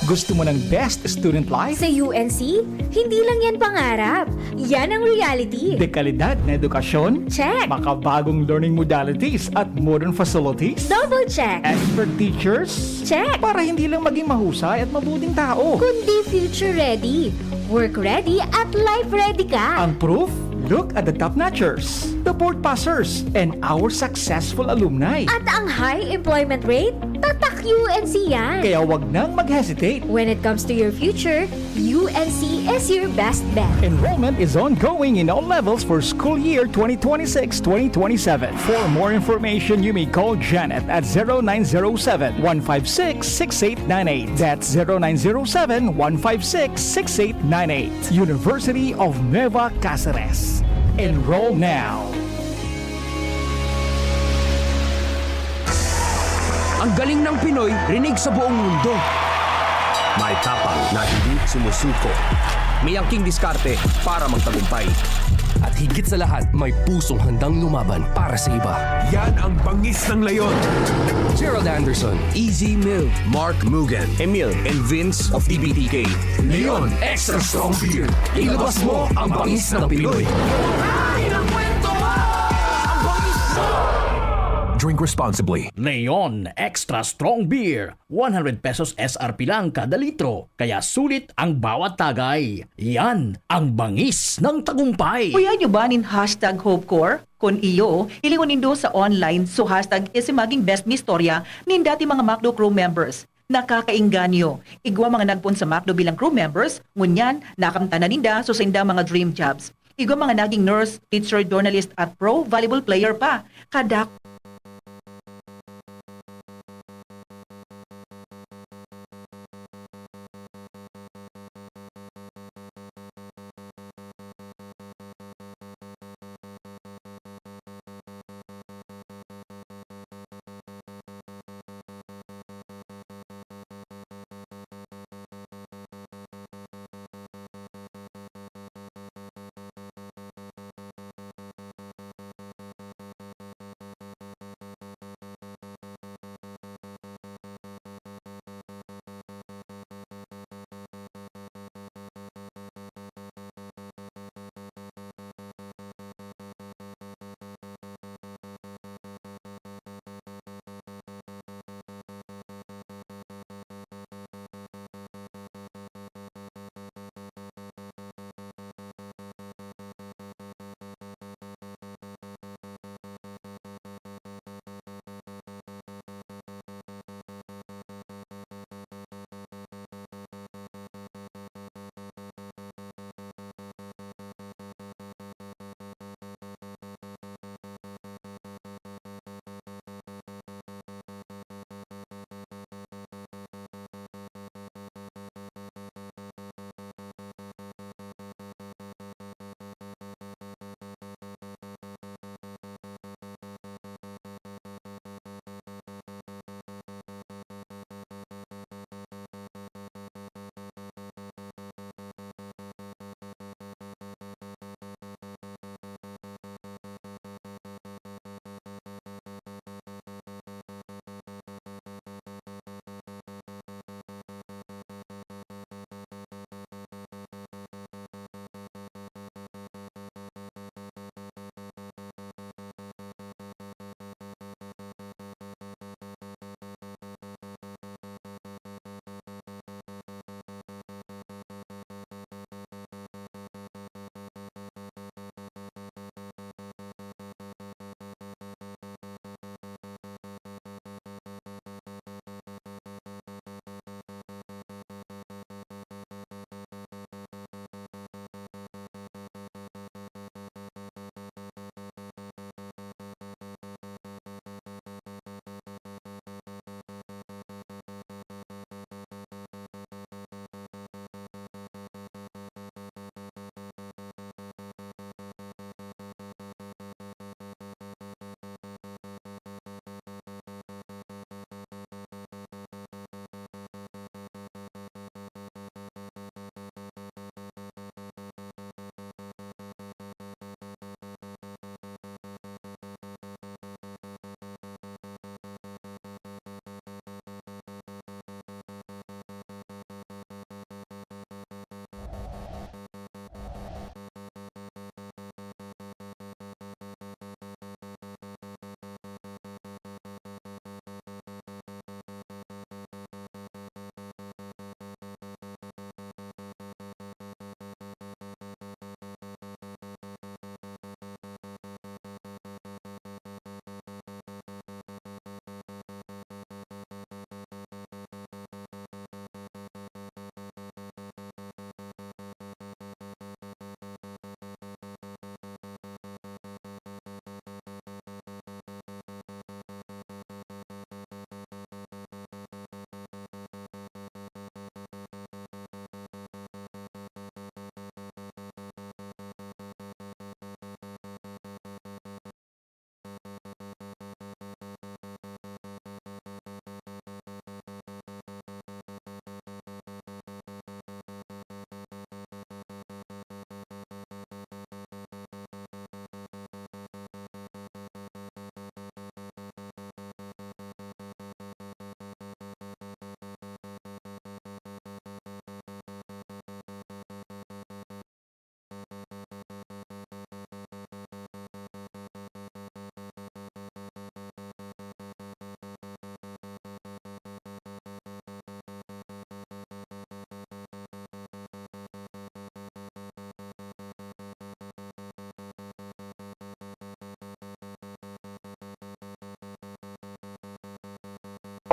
Gusto mo ng best student life? Sa U N C, hindi lang yan pangarap. Yan ang reality. Dekalidad na edukasyon? Check. Makabagong learning modalities at modern facilities? Double check. Expert teachers? Check. Para hindi lang maging mahusay at mabuting tao. Kundi future ready, work ready, at life ready ka. Ang proof? Look at the top notchers, the board passers, and our successful alumni. At ang high employment rate? Tatak U N C yan. Kaya wag nang mag-hesitate. When it comes to your future, U N C is your best bet. Enrollment is ongoing in all levels for school year twenty twenty-six twenty twenty-seven. For more information, you may call Janet at zero nine zero seven, one five six, six eight nine eight. That's zero nine zero seven, one five six, six eight nine eight. University of Nueva Caceres. Enroll now. Ang galing ng Pinoy, rinig sa buong mundo. May tapang na hindi sumusuko. May angking diskarte para magtagumpay. At higit sa lahat, may pusong handang lumaban para sa iba. Yan ang bangis ng leon. Gerald Anderson, Easy Mill, Mark Mugen, Emil, and Vince of T B T K. Leon Extra Strong Beer. Ilabas mo ang bangis ng Pinoy. Drink responsibly. Leon Extra Strong Beer, one hundred pesos S R P lang kada litro, kaya sulit ang bawat tagay. Yan ang bangis ng tagumpay. Kaya nyo ba nin hashtag HopeCorps? Kun iyo, hilingon nindo sa online, so hashtag is maging best ni istorya nin dati mga McDo crew members. Nakakaengganyo. Igwa mga nagpoon sa McDo bilang crew members, ngunyan, nakamtan na ninda so saindang mga dream jobs. Igwa mga naging nurse, teacher, journalist, at pro volleyball player pa. Kada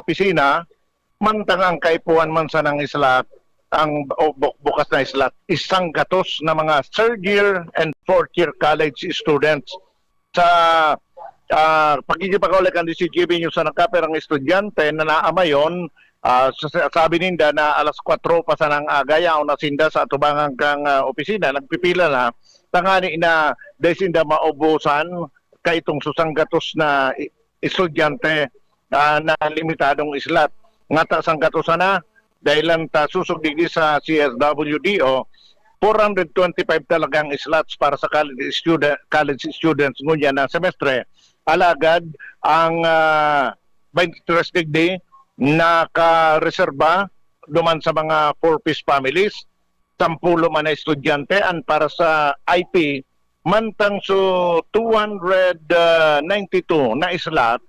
opisina, mantang ang kaipuhan man sanang slot, ang, o, bu-, bukas na slot, is sanggatos na mga third year and fourth year college students. Sa, ah, pakikipag-uli kan D C G B News sa nagkapirang estudyante na naamayon, ah, sa, sa, sabi ninda na alas kwatro pa sanang aga, yaon na sinda sa atubangan kang, ah, opisina, nagpipila na, tangani na dai sinda maubusan kaitong susanggatos na i-, estudyante, ah, na limitadong slot. Ngata sanggatos sana, dahilan ta susog digdi sa C S W D O, four hundred twenty-five talagang slots para sa college student, college students ngunyan na semestre. Alagad ang, ah, twenty-three digdi nakareserba duman sa mga four Ps families, sampulo man na estudyante, and para sa I P, mantang so two hundred ninety-two na slot,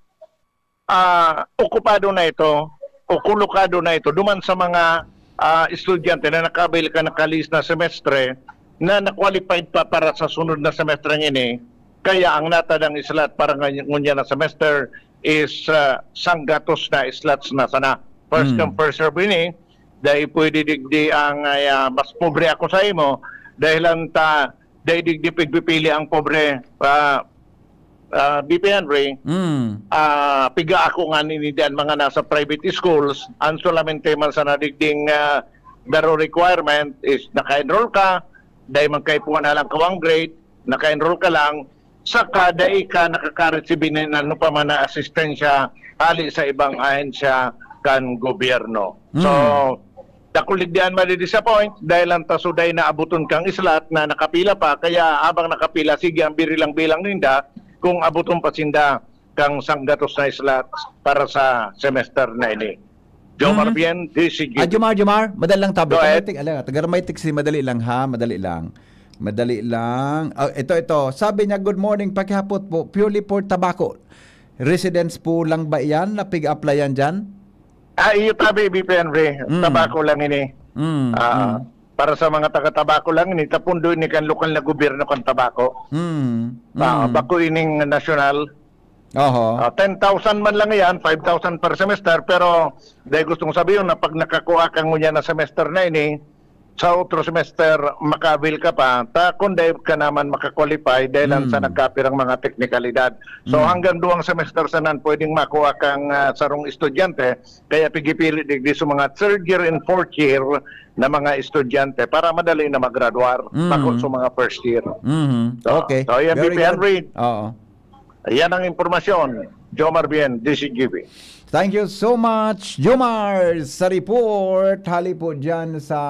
ah, okupado na ito o kolokado na ito duman sa mga, ah, estudyante na naka-avail kan nakalihis na semestre na na-qualified pa para sa sunod na semestre ngini. Kaya ang natadang slot para ngay-, ngunyan na semester is, ah, sanggatos na slots na sana. First Hmm. come, first serve ini. Dai pwede digdi ang, ah, mas pobre ako sa imo, dahilan ta dai digdi pigpipili ang pobre, ah, ah, B P Henry. Mm. Ah, piga ako nga nini diyan mga nasa private schools, ang solamente man sana digding, ah, daro requirement is naka-enroll ka, dai man kaipuhan na lang kawang grade, naka-enroll ka lang, saka dai ka nakaka-receive nin ano pa man na asistensya hali sa ibang ahensya kan gobyerno. So, Mm. dakul digdi an madi-disappoint dahil ang taso dai naaboton kang slot na nakapila pa, kaya habang nakapila, sige ang birilang-bilang ninda kung aboton pa sinda kang sanggatos na slot para sa semester na ini. Jomar Mhm. Bien, D C G. Ah, Jomar, Jomar, madali lang tabi. Go ahead. Taga-Romantic, ala, taga-Romantic si madali lang ha, madali lang. Madali lang. Ah, ito, ito. Sabi niya, "Good morning, pakihapot po. Purely for tobacco. Residents po lang ba iyan na pig-applyan diyan?" Ah, iyo tabi, B P Henry. Mm. Tabako lang ini. Mm, Ah, mm. para sa mga taga-tabako lang ini, tapundo ini kan lokal na gobyerno kan tabako. Mm, Ah, mm. bako ining nasyonal. Oho. Ah, ten thousand man lang iyan, five thousand per semester, pero dai gustong sabihon na pag nakakuha ka ngunyan na semester na ini, sa otro semester, maka-avail ka pa, ta kun dai ka naman maka-qualify dahil lang sa Hmm. nagkapirang mga teknikalidad. So, Hmm. hanggang duwang semester sanan pwedeng makuha kang, ah, sarong estudyante, kaya pigipili digdi sa mga third year and fourth year na mga estudyante para madali na magradwar, Hmm. bako sa mga first year. Mhm. So, Okay. so, yan, Very B P good. Henry. Oo. Yan ang impormasyon. Jomar Bien, D C G B. Thank you so much, Jomar, sa report. Hali po dyan sa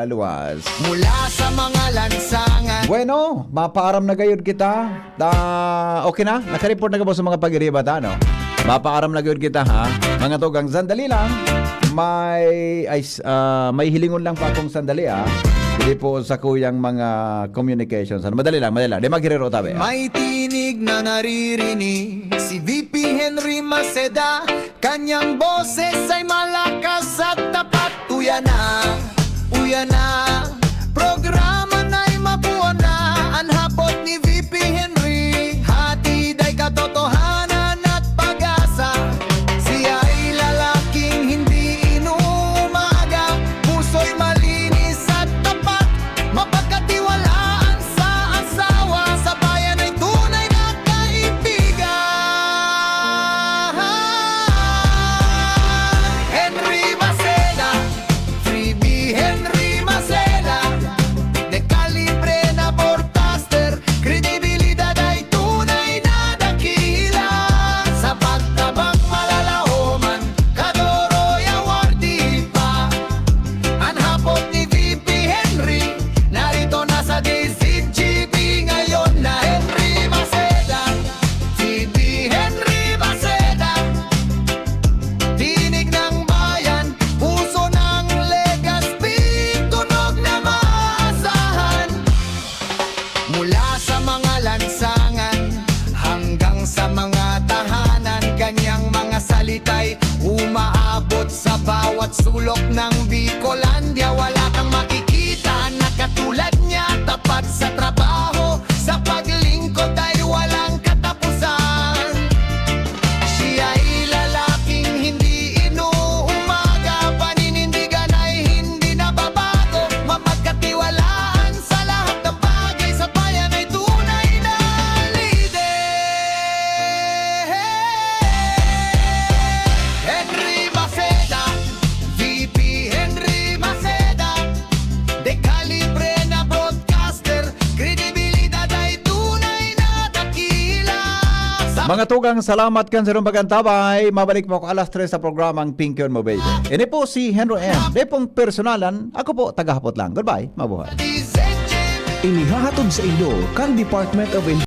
luwas. Mula sa mga lansangan. Bueno, mapaaram na gayod kita. Ta-, okay na? Nakareport na ka po sa mga pag-iriba ta, no? Mapaaram na gayod kita, ha? Mga tugang, sandali lang. May, ay, s-, ah, may hilingon lang pa akong sandali, ah. Hindi po sa kuyang mga communications. Ano, madali lang, madali lang. Di maghiriro tabi, ah. May tinig na naririnig si V P Henry Maceda. Kanyang boses ay malakas at tapat. Uya na, uya na. Programa na'y mabuo na. An Hapot ni V P Henry. Hatid ay katotohanan at pag-asa. Siya'y lalaking hindi inuumaga. Puso'y malinis at tapat. Mapagkatiwalaan sa asawa, sa bayan ay tunay na kaibigan. Henry Maceda, Freebie Henry Maceda, de kalibre na broadcaster, kredibilidad ay tunay na dakila. Sa pagtabang malalahoman, Kadoroy Awardee pa. An Hapot ni V P Henry, narito na sa D Z G B ngayon na Henry Maceda. V P Henry Maceda, tinig ng bayan, puso ng Legazpi, tunog na maasahan. Mula sa mga lansangan hanggang sa mga tahanan, kanyang mga salita'y umaabot sa bawat sulok ng Bicolandia. Wala kang makikita na katulad niya, tapat sa trabaho, sa paglingkod ay walang katapusan. Siya'y lalaking hindi Mga tugang, salamat kan sarong pag-antabay. Mabalik po ako alas tres sa programang Tingkyon Mo Baby. Ini po si Henry M. Dai pong personalan, ako po, tagahapot lang. Goodbye, mabuhay. Inihahatod sa indo kan Department of